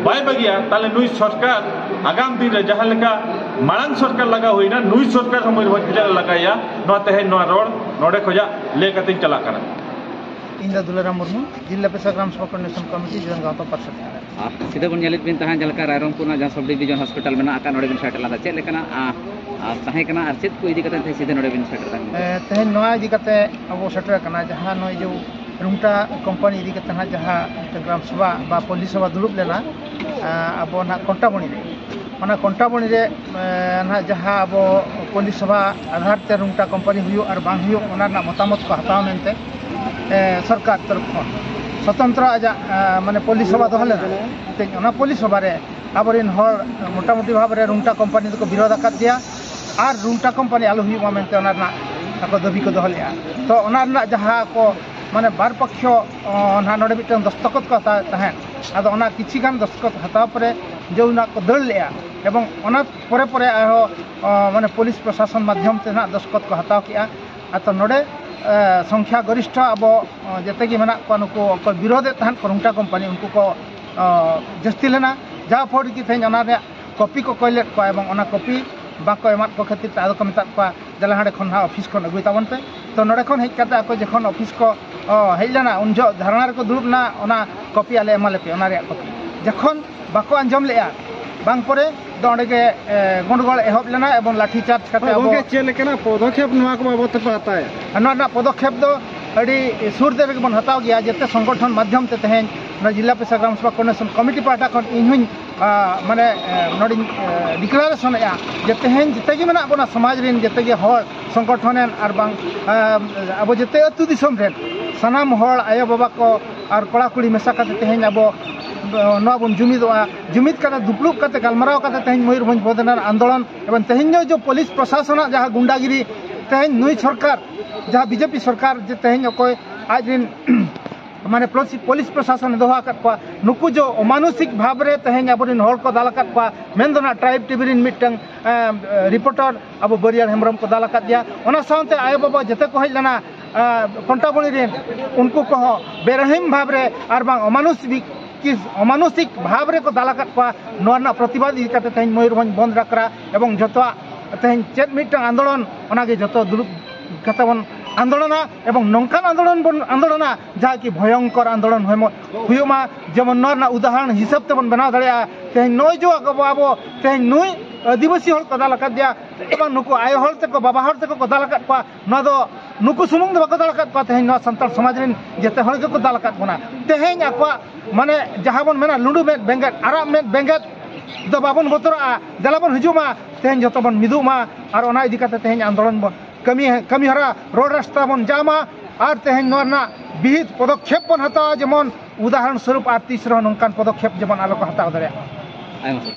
ᱵᱟᱭ ᱵᱟᱹᱜᱤᱭᱟ, ᱛᱟᱦᱞᱮ ᱱᱩᱭ ᱥᱚᱨᱠᱟᱨ ᱟᱜᱟᱢ ᱫᱤᱱ ᱨᱮ ᱡᱟᱦᱟᱸ ᱞᱮᱠᱟ ᱢᱟᱲᱟᱝ ᱥᱚᱨᱠᱟᱨ ᱞᱟᱜᱟ ᱦᱩᱭᱱᱟ, ᱱᱩᱭ ᱥᱚᱨᱠᱟᱨ ᱦᱚᱸ ᱢᱚᱭᱩᱨᱵᱷᱚᱸᱡᱽ ᱡᱮᱞᱟ ᱞᱟᱜᱟᱭᱟ᱾ ᱱᱚᱣᱟ ᱛᱮᱦᱮᱧ ᱱᱚᱣᱟ ᱨᱚᱲ ᱱᱚᱰᱮ ᱠᱷᱚᱱᱟᱜ ᱞᱟᱹᱭ ᱠᱟᱛᱮᱧ ᱪᱟᱞᱟᱜ ᱠᱟᱱᱟ᱾ ᱤᱧ ᱫᱚ ᱫᱩᱞᱟᱨᱟᱢ ᱢᱩᱨᱢᱩ, ᱡᱤᱞᱟ ᱯᱮᱥᱟ ᱜᱨᱟᱢ ᱥᱚᱵᱷᱟ ᱠᱳᱚᱨᱰᱤᱱᱮᱥᱚᱱ ᱠᱚᱢᱤᱴᱤ, ᱡᱤᱞᱟᱹ ᱜᱟᱶᱛᱟ ᱯᱟᱨᱥᱮᱛ ᱠᱟᱱᱟ᱾ ᱟᱨ ᱥᱤᱫᱷᱟᱹ ᱵᱚᱱ ᱧᱮᱞᱮᱫ ᱵᱤᱱ ᱛᱟᱦᱮᱸᱫ, ᱡᱟᱦᱟᱸ ᱞᱮᱠᱟ ᱨᱟᱭᱨᱚᱝᱯᱩᱨ ᱨᱮᱱᱟᱜ ᱡᱟᱦᱟᱸ ᱥᱚᱵᱽ ᱰᱤᱵᱷᱤᱡᱚᱱ ᱦᱚᱥᱯᱤᱴᱟᱞ ᱢᱮᱱᱟᱜ ᱟᱠᱟᱫ, ᱱᱚᱰᱮ ᱵᱤᱱ ᱥᱮᱴᱮᱨ ᱞᱮᱱᱟ᱾ ᱪᱮᱫ ᱞᱮᱠᱟᱱᱟᱜ, ᱟ, ᱟ, ᱛᱟᱦᱮᱸ ᱠᱟᱱᱟ ᱟᱨ ᱪᱮᱫ ᱠᱚ ᱤᱫᱤ ᱠᱟᱛᱮ ᱛᱮᱦᱮᱧ ᱥᱤᱫᱷᱟᱹ ᱱᱚᱰᱮ ᱵᱤᱱ ᱥᱮᱴᱮᱨ ᱛᱟᱦᱮᱸ ᱠᱟᱱᱟ? ᱮ, ᱛᱮᱦᱮᱧ ᱱᱚᱣᱟ ᱤᱫᱤ ᱠᱟᱛᱮ ᱟᱵᱚ ᱥᱮᱴᱮᱨ ᱟᱠᱟᱱᱟ, ᱡᱟᱦᱟᱸ ᱱᱚᱜᱼᱚᱭ ᱡᱮ ᱨᱩᱝᱴᱟ ᱠᱳᱢᱯᱟᱱᱤ ᱤᱫᱤ ᱠᱟᱛᱮ ᱱᱟᱦᱟᱜ ᱡᱟᱦᱟᱸ ᱢᱤᱫᱴᱟᱝ ᱜᱨᱟᱢ ᱥᱚᱵᱷᱟ ᱵᱟ ᱯᱚᱞᱞᱤ ᱥᱚᱵᱷᱟ ᱫᱩᱲᱩᱵ ᱞᱮᱱᱟ, ᱟ, ᱟᱵᱚ ᱱᱟᱦᱟᱜ ᱠᱚᱱᱴᱟᱵᱚᱱᱤ ᱨᱮ, ᱚᱱᱟ ᱠᱚᱱᱴᱟᱵᱚᱱᱤ ᱨᱮ, ᱮ, ᱱᱟᱦᱟᱜ ᱡᱟᱦᱟᱸ ᱟᱵᱚ ᱯᱚᱞᱞᱤ ᱥᱚᱵᱷᱟ ᱟᱫᱷᱟᱨ ᱛᱮ ᱨᱩᱝᱴᱟ ᱠᱳᱢᱯᱟᱱᱤ ᱦᱩᱭᱩᱜ ᱟᱨ ᱵᱟᱝ ᱦᱩᱭᱩᱜ, ᱚᱱᱟ ᱨᱮᱱᱟᱜ ᱢᱚᱛᱟᱢᱚᱛ ᱠᱚ ᱦᱟᱛᱟᱣ ᱢᱮᱱᱛᱮ, ᱮ, ᱥᱚᱨᱠᱟᱨ ᱛᱚᱨᱚᱯ ᱠᱷᱚᱱ ᱥᱚᱛᱚᱱᱛᱨᱚ ᱟᱡᱟᱜ, ᱮ, ᱢᱟᱱᱮ ᱯᱚᱞᱞᱤ ᱥᱚᱵᱷᱟ ᱫᱚᱦᱚ ᱞᱮᱱᱟ᱾ ᱛᱮᱦᱮᱧ ᱚᱱᱟ ᱯᱚᱞᱞᱤ ᱥᱚᱵᱷᱟ ᱨᱮ ᱟᱵᱚᱨᱮᱱ ᱦᱚᱲ ᱢᱚᱴᱟᱢᱩᱴᱤ ᱵᱷᱟᱵᱽ ᱨᱮ ᱨᱩᱝᱴᱟ ᱠᱳᱢᱯᱟᱱᱤ ᱫᱚᱠᱚ ᱵᱤᱨᱳᱫ ᱟᱠᱟᱫ ᱜᱮᱭᱟ ᱟᱨ ᱨᱩᱝᱴᱟ ᱠᱳᱢᱯᱟᱱᱤ ᱟᱞᱚ ᱦᱩᱭᱩᱜ ᱢᱟ ᱢᱮᱱᱛᱮ ᱚᱱᱟ ᱨᱮᱱᱟᱜ ᱟᱠᱚ ᱫᱟᱹᱵᱤ ᱠᱚ ᱫᱚᱦᱚ ᱞᱮᱫᱼᱟ᱾ ᱛᱚ ᱚᱱᱟ ᱨᱮᱱᱟᱜ ᱡᱟᱦᱟᱸ ᱠᱚ ᱢᱟᱱᱮ ᱵᱟᱨ ᱯᱚᱠᱠᱷᱚ, ᱚ, ᱱᱟᱦᱟᱜ ᱱᱚᱰᱮ ᱢᱤᱫᱴᱟᱝ ᱫᱚᱥᱛᱚᱠᱚᱛ ᱠᱚ ᱦᱟᱛᱟᱣᱮᱫ ᱛᱟᱦᱮᱸᱫ, ᱟᱫᱚ ᱚᱱᱟ ᱠᱤᱪᱷᱤ ᱜᱟᱱ ᱫᱚᱥᱛᱚᱠᱚᱛ ᱦᱟᱛᱟᱣ ᱯᱚᱨᱮ ᱡᱮ ᱩᱱᱟᱜ ᱠᱚ ᱫᱟᱹᱲ ᱞᱮᱫᱼᱟ ᱮᱵᱚᱝ ᱚᱱᱟ ᱯᱚᱨᱮ ᱯᱚᱨᱮ ᱟᱨᱦᱚᱸ, ᱚ, ᱢᱟᱱᱮ ᱯᱩᱞᱤᱥ ᱯᱨᱚᱥᱟᱥᱚᱱ ᱢᱟᱫᱽᱫᱷᱚᱢ ᱛᱮ ᱱᱟᱦᱟᱜ ᱫᱚᱥᱛᱚᱠᱚᱛ ᱠᱚ ᱦᱟᱛᱟᱣ ᱠᱮᱫᱼᱟ᱾ ᱟᱫᱚ ᱱᱚᱰᱮ, ᱮ, ᱥᱚᱝᱠᱷᱭᱟ ᱜᱚᱨᱤᱥᱴᱷᱚ ᱟᱵᱚ, ᱚ, ᱡᱮᱛᱮ ᱜᱮ ᱢᱮᱱᱟᱜ ᱠᱚᱣᱟ, ᱱᱩᱠᱩ ᱚᱠᱚᱭ ᱵᱤᱨᱳᱫᱮᱫ ᱛᱟᱦᱮᱸᱫ ᱠᱚ ᱨᱩᱝᱴᱟ ᱠᱳᱢᱯᱟᱱᱤ, ᱩᱱᱠᱩ ᱠᱚ, ᱚ, ᱡᱟᱹᱥᱛᱤ ᱞᱮᱱᱟ, ᱡᱟᱦᱟᱸ ᱯᱷᱚᱞ ᱨᱮᱜᱮ ᱛᱮᱦᱮᱧ ᱚᱱᱟ ᱨᱮᱭᱟᱜ ᱠᱚᱯᱤ ᱠᱚ ᱠᱚᱭ ᱞᱮᱫ ᱠᱚᱣᱟ ᱮᱵᱚᱝ ᱚᱱᱟ ᱠᱚᱯᱤ ᱵᱟᱠᱚ ᱮᱢᱟᱫ ᱠᱚ ᱠᱷᱟᱹᱛᱤᱨ ᱛᱮ ᱟᱫᱚ ᱠᱚ ᱢᱮᱛᱟᱫ ᱠᱚᱣᱟ, "ᱫᱮᱞᱟ ᱦᱟᱸᱰᱮ ᱠᱷᱚᱱ ᱦᱟᱸᱜ ᱚᱯᱷᱤᱥ ᱠᱷᱚᱱ ᱟᱹᱜᱩᱭ ᱛᱟᱵᱚᱱ ᱯᱮ᱾" ᱛᱚ ᱱᱚᱰᱮ ᱠᱷᱚᱱ ᱦᱮᱡ ᱠᱟᱛᱮ ᱟᱠᱚ ᱡᱚᱠᱷᱚᱱ ᱚᱯᱷᱤᱥ ᱠᱚ, ᱚ, ᱦᱮᱡ ᱞᱮᱱᱟ, ᱩᱱ ᱡᱚᱦᱚᱜ ᱫᱷᱟᱨᱱᱟ ᱨᱮᱠᱚ ᱫᱩᱲᱩᱵ ᱮᱱᱟ, ᱚᱱᱟ ᱠᱚᱯᱤ ᱟᱞᱮ ᱮᱢᱟ ᱞᱮᱯᱮ, ᱚᱱᱟ ᱨᱮᱭᱟᱜ ᱠᱚᱯᱤ᱾ ᱡᱚᱠᱷᱚᱱ ᱵᱟᱠᱚ ᱟᱸᱡᱚᱢ ᱞᱮᱫᱼᱟ, ᱵᱟᱝ ᱯᱚᱨᱮ ᱫᱚ ᱚᱸᱰᱮ ᱜᱮ, ᱮ, ᱜᱚᱱᱰᱚᱜᱳᱞ ᱮᱦᱚᱵ ᱞᱮᱱᱟ ᱮᱵᱚᱝ ᱞᱟᱴᱷᱤ ᱪᱟᱨᱡᱽ ᱠᱟᱛᱮ ᱟᱵᱚ ᱜᱚᱝᱠᱮ, ᱪᱮᱫ ᱞᱮᱠᱟᱱᱟᱜ ᱯᱚᱫᱚᱠᱷᱮᱯ ᱱᱚᱣᱟ ᱠᱚ ᱵᱟᱵᱚᱫ ᱛᱮᱯᱮ ᱦᱟᱛᱟᱣᱮᱫᱼᱟ? ᱱᱚᱣᱟ ᱨᱮᱱᱟᱜ ᱯᱚᱫᱚᱠᱷᱮᱯ ᱫᱚ ᱟᱹᱰᱤ ᱥᱩᱨ ᱫᱤᱱ ᱨᱮᱜᱮ ᱵᱚᱱ ᱦᱟᱛᱟᱣ ᱜᱮᱭᱟ, ᱡᱟᱛᱮ ᱥᱚᱝᱜᱚᱴᱷᱚᱱ ᱢᱟᱫᱽᱫᱷᱚᱢ ᱛᱮ ᱛᱮᱦᱮᱧ ᱱᱚᱣᱟ ᱡᱤᱞᱟ ᱯᱮᱥᱟ ᱜᱨᱟᱢ ᱥᱚᱵᱷᱟ ᱠᱳᱚᱨᱰᱤᱱᱮᱥᱚᱱ ᱠᱚᱢᱤᱴᱤ ᱯᱟᱦᱴᱟ ᱠᱷᱚᱱ ᱤᱧ ᱦᱚᱧ, ᱟ, ᱢᱟᱱᱮ, ᱮ, ᱱᱚᱰᱮᱧ, ᱮ, ᱰᱤᱠᱞᱟᱨᱮᱥᱚᱱᱮᱫᱼᱟ ᱡᱮ ᱛᱮᱦᱮᱧ ᱡᱮᱛᱮ ᱜᱮ ᱢᱮᱱᱟᱜ ᱵᱚᱱᱟ, ᱥᱚᱢᱟᱡᱽ ᱨᱮᱱ ᱡᱮᱛᱮ ᱜᱮ ᱦᱚᱲ, ᱥᱚᱝᱜᱚᱴᱷᱚᱱ ᱨᱮᱱ ᱟᱨ ᱵᱟᱝ, ᱟ, ᱟᱵᱚ ᱡᱮᱛᱮ ᱟᱹᱛᱩ ᱫᱤᱥᱚᱢ ᱨᱮᱱ ᱥᱟᱱᱟᱢ ᱦᱚᱲ, ᱟᱭᱳ ᱵᱟᱵᱟ ᱠᱚ ᱟᱨ ᱠᱚᱲᱟ ᱠᱩᱲᱤ ᱢᱮᱥᱟ ᱠᱟᱛᱮ ᱛᱮᱦᱮᱧ ᱟᱵᱚ, ᱟ, ᱱᱚᱣᱟ ᱵᱚᱱ ᱡᱩᱢᱤᱫᱚᱜᱼᱟ᱾ ᱡᱩᱢᱤᱫ ᱠᱟᱛᱮ, ᱫᱩᱯᱲᱩᱵ ᱠᱟᱛᱮ, ᱜᱟᱞᱢᱟᱨᱟᱣ ᱠᱟᱛᱮ ᱛᱮᱦᱮᱧ ᱢᱚᱭᱩᱨᱵᱷᱚᱸᱡᱽ ᱵᱚᱱᱫᱷ ᱨᱮᱱᱟᱜ ᱟᱱᱫᱳᱞᱚᱱ ᱮᱵᱚᱝ ᱛᱮᱦᱮᱧ ᱫᱚ ᱡᱮ ᱯᱩᱞᱤᱥ ᱯᱨᱚᱥᱟᱥᱚᱱᱟᱜ ᱡᱟᱦᱟᱸ ᱜᱩᱱᱰᱟᱜᱤᱨᱤ, ᱛᱮᱦᱮᱧ ᱱᱩᱭ ᱥᱚᱨᱠᱟᱨ, ᱡᱟᱦᱟᱸ ᱵᱤᱡᱮᱯᱤ ᱥᱚᱨᱠᱟᱨ, ᱡᱮ ᱛᱮᱦᱮᱧ ᱚᱠᱚᱭ ᱟᱡ ᱨᱮᱱ ᱢᱟᱱᱮ ᱯᱩᱞᱤᱥ, ᱯᱩᱞᱤᱥ ᱯᱨᱚᱥᱟᱥᱚᱱᱮ ᱫᱚᱦᱚ ᱟᱠᱟᱫ ᱠᱚᱣᱟ, ᱱᱩᱠᱩ ᱡᱮ ᱚᱢᱟᱱᱩᱥᱤᱠ ᱵᱷᱟᱵᱽ ᱨᱮ ᱛᱮᱦᱮᱧ ᱟᱵᱚᱨᱮᱱ ᱦᱚᱲ ᱠᱚ ᱫᱟᱞ ᱟᱠᱟᱫ ᱠᱚᱣᱟ, ᱢᱮᱱᱫᱚ ᱱᱟᱜ ᱴᱨᱟᱭᱤᱵᱽ ᱴᱤᱵᱷᱤ ᱨᱮᱱ ᱢᱤᱫᱴᱟᱝ, ᱮᱸ, ᱨᱤᱯᱳᱨᱴᱟᱨ ᱟᱵᱚ ᱵᱟᱹᱨᱤᱭᱟᱹᱲ ᱦᱮᱢᱵᱨᱚᱢ ᱠᱚ ᱫᱟᱞ ᱟᱠᱟᱫ ᱜᱮᱭᱟ᱾ ᱚᱱᱟ ᱥᱟᱶᱛᱮ ᱟᱭᱳ ᱵᱟᱵᱟ ᱡᱮᱛᱮ ᱠᱚ ᱦᱮᱡ ᱞᱮᱱᱟ, ᱮᱸ, ᱠᱚᱱᱴᱟᱵᱚᱱᱤ ᱨᱮᱱ, ᱩᱱᱠᱩ ᱠᱚᱦᱚᱸ ᱵᱮᱨᱦᱤᱢ ᱵᱷᱟᱵᱽ ᱨᱮ ᱟᱨ ᱵᱟᱝ ᱚᱢᱟᱱᱩᱥᱤᱠ ᱠᱤ ᱚᱢᱟᱱᱚᱥᱤᱠ ᱵᱷᱟᱵᱽ ᱨᱮᱠᱚ ᱫᱟᱞ ᱟᱠᱟᱫ ᱠᱚᱣᱟ᱾ ᱱᱚᱣᱟ ᱨᱮᱱᱟᱜ ᱯᱨᱚᱛᱤᱵᱟᱫ ᱤᱫᱤ ᱠᱟᱛᱮ ᱛᱮᱦᱮᱧ ᱢᱚᱭᱩᱨᱵᱷᱚᱸᱡᱽ ᱵᱚᱱᱫᱷ ᱰᱟᱠᱨᱟ ᱮᱵᱚᱝ ᱡᱚᱛᱚᱣᱟᱜ ᱛᱮᱦᱮᱧ ᱪᱮᱫ ᱢᱤᱫᱴᱟᱝ ᱟᱱᱫᱳᱞᱚᱱ, ᱚᱱᱟᱜᱮ ᱡᱚᱛᱚ ᱫᱩᱲᱩᱵ ᱠᱟᱛᱮ ᱵᱚᱱ ᱟᱱᱫᱳᱞᱚᱱᱟ ᱮᱵᱚᱝ ᱱᱚᱝᱠᱟᱱ ᱟᱱᱫᱳᱞᱚᱱ ᱵᱚᱱ ᱟᱱᱫᱳᱞᱚᱱᱟ ᱡᱟᱦᱟᱸ ᱠᱤ ᱵᱷᱚᱭᱚᱝᱠᱚᱨ ᱟᱱᱫᱳᱞᱚᱱ ᱦᱩᱭᱩᱜ ᱢᱟ᱾ ᱡᱮᱢᱚᱱ ᱱᱚᱣᱟ ᱨᱮᱱᱟᱜ ᱩᱫᱟᱦᱚᱨᱚᱱ ᱦᱤᱥᱟᱹᱵ ᱛᱮᱵᱚᱱ ᱵᱮᱱᱟᱣ ᱫᱟᱲᱮᱭᱟᱜᱼᱟ᱾ ᱛᱮᱦᱮᱧ ᱱᱚᱜᱼᱚᱭ ᱡᱮ ᱟᱵᱚ, ᱟᱵᱚ ᱛᱮᱦᱮᱧ ᱱᱩᱭ ᱟᱹᱫᱤᱵᱟᱹᱥᱤ ᱦᱚᱲ ᱠᱚ ᱫᱟᱞ ᱟᱠᱟᱫᱮᱭᱟ ᱮᱵᱚᱝ ᱱᱩᱠᱩ ᱟᱭᱳ ᱦᱚᱲ ᱛᱮᱠᱚ, ᱵᱟᱵᱟ ᱦᱚᱲ ᱛᱮᱠᱚ ᱠᱚ ᱫᱟᱞ ᱟᱠᱟᱫ ᱠᱚᱣᱟ᱾ ᱱᱚᱣᱟ ᱫᱚ ᱱᱩᱠᱩ ᱥᱩᱢᱩᱝ ᱫᱚ ᱵᱟᱠᱚ ᱫᱟᱞ ᱟᱠᱟᱫ ᱠᱚᱣᱟ, ᱛᱮᱦᱮᱧ ᱱᱚᱣᱟ ᱥᱟᱱᱛᱟᱲ ᱥᱚᱢᱟᱡᱽ ᱨᱮᱱ ᱡᱮᱛᱮ ᱦᱚᱲ ᱜᱮᱠᱚ ᱫᱟᱞ ᱟᱠᱟᱫ ᱵᱚᱱᱟ᱾ ᱛᱮᱦᱮᱧ ᱟᱠᱚᱣᱟᱜ ᱢᱟᱱᱮ ᱡᱟᱦᱟᱸ ᱵᱚᱱ ᱢᱮᱱᱟ ᱞᱩᱸᱰᱩ ᱢᱮᱫ ᱵᱮᱸᱜᱮᱫ, ᱟᱨᱟᱜ ᱢᱮᱫ ᱵᱮᱸᱜᱮᱫ ᱫᱚ ᱵᱟᱵᱚᱱ ᱵᱚᱛᱚᱨᱟᱜᱼᱟ᱾ ᱫᱮᱞᱟ ᱵᱚᱱ ᱦᱤᱡᱩᱜ ᱢᱟ, ᱛᱮᱦᱮᱧ ᱡᱚᱛᱚ ᱵᱚᱱ ᱢᱤᱫᱚᱜ ᱢᱟ ᱟᱨ ᱚᱱᱟ ᱤᱫᱤ ᱠᱟᱛᱮ ᱛᱮᱦᱮᱧ ᱟᱱᱫᱳᱞᱚᱱ ᱵᱚᱱ ᱠᱟᱹᱢᱤ, ᱠᱟᱹᱢᱤ ᱦᱚᱨᱟ ᱨᱳᱰ ᱨᱟᱥᱛᱟ ᱵᱚᱱ ᱡᱟᱢᱟ ᱟᱨ ᱛᱮᱦᱮᱧ ᱱᱚᱣᱟ ᱨᱮᱱᱟᱜ ᱵᱤᱦᱤᱛ ᱯᱚᱫᱚᱠᱷᱮᱯ ᱵᱚᱱ ᱦᱟᱛᱟᱣᱟ, ᱡᱮᱢᱚᱱ ᱩᱫᱟᱦᱚᱨᱚᱱ ᱥᱚᱨᱩᱯ ᱟᱨ ᱛᱤᱥ ᱨᱮᱦᱚᱸ ᱱᱚᱝᱠᱟᱱ ᱯᱚᱫᱚᱠᱷᱮᱯ ᱡᱮᱢᱚᱱ ᱟᱞᱚ ᱠᱚ ᱦᱟᱛᱟᱣ ᱫᱟᱲᱮᱭᱟᱜ ᱢᱟ᱾ ᱟᱭᱢᱟ ᱥᱟᱨᱦᱟᱣ᱾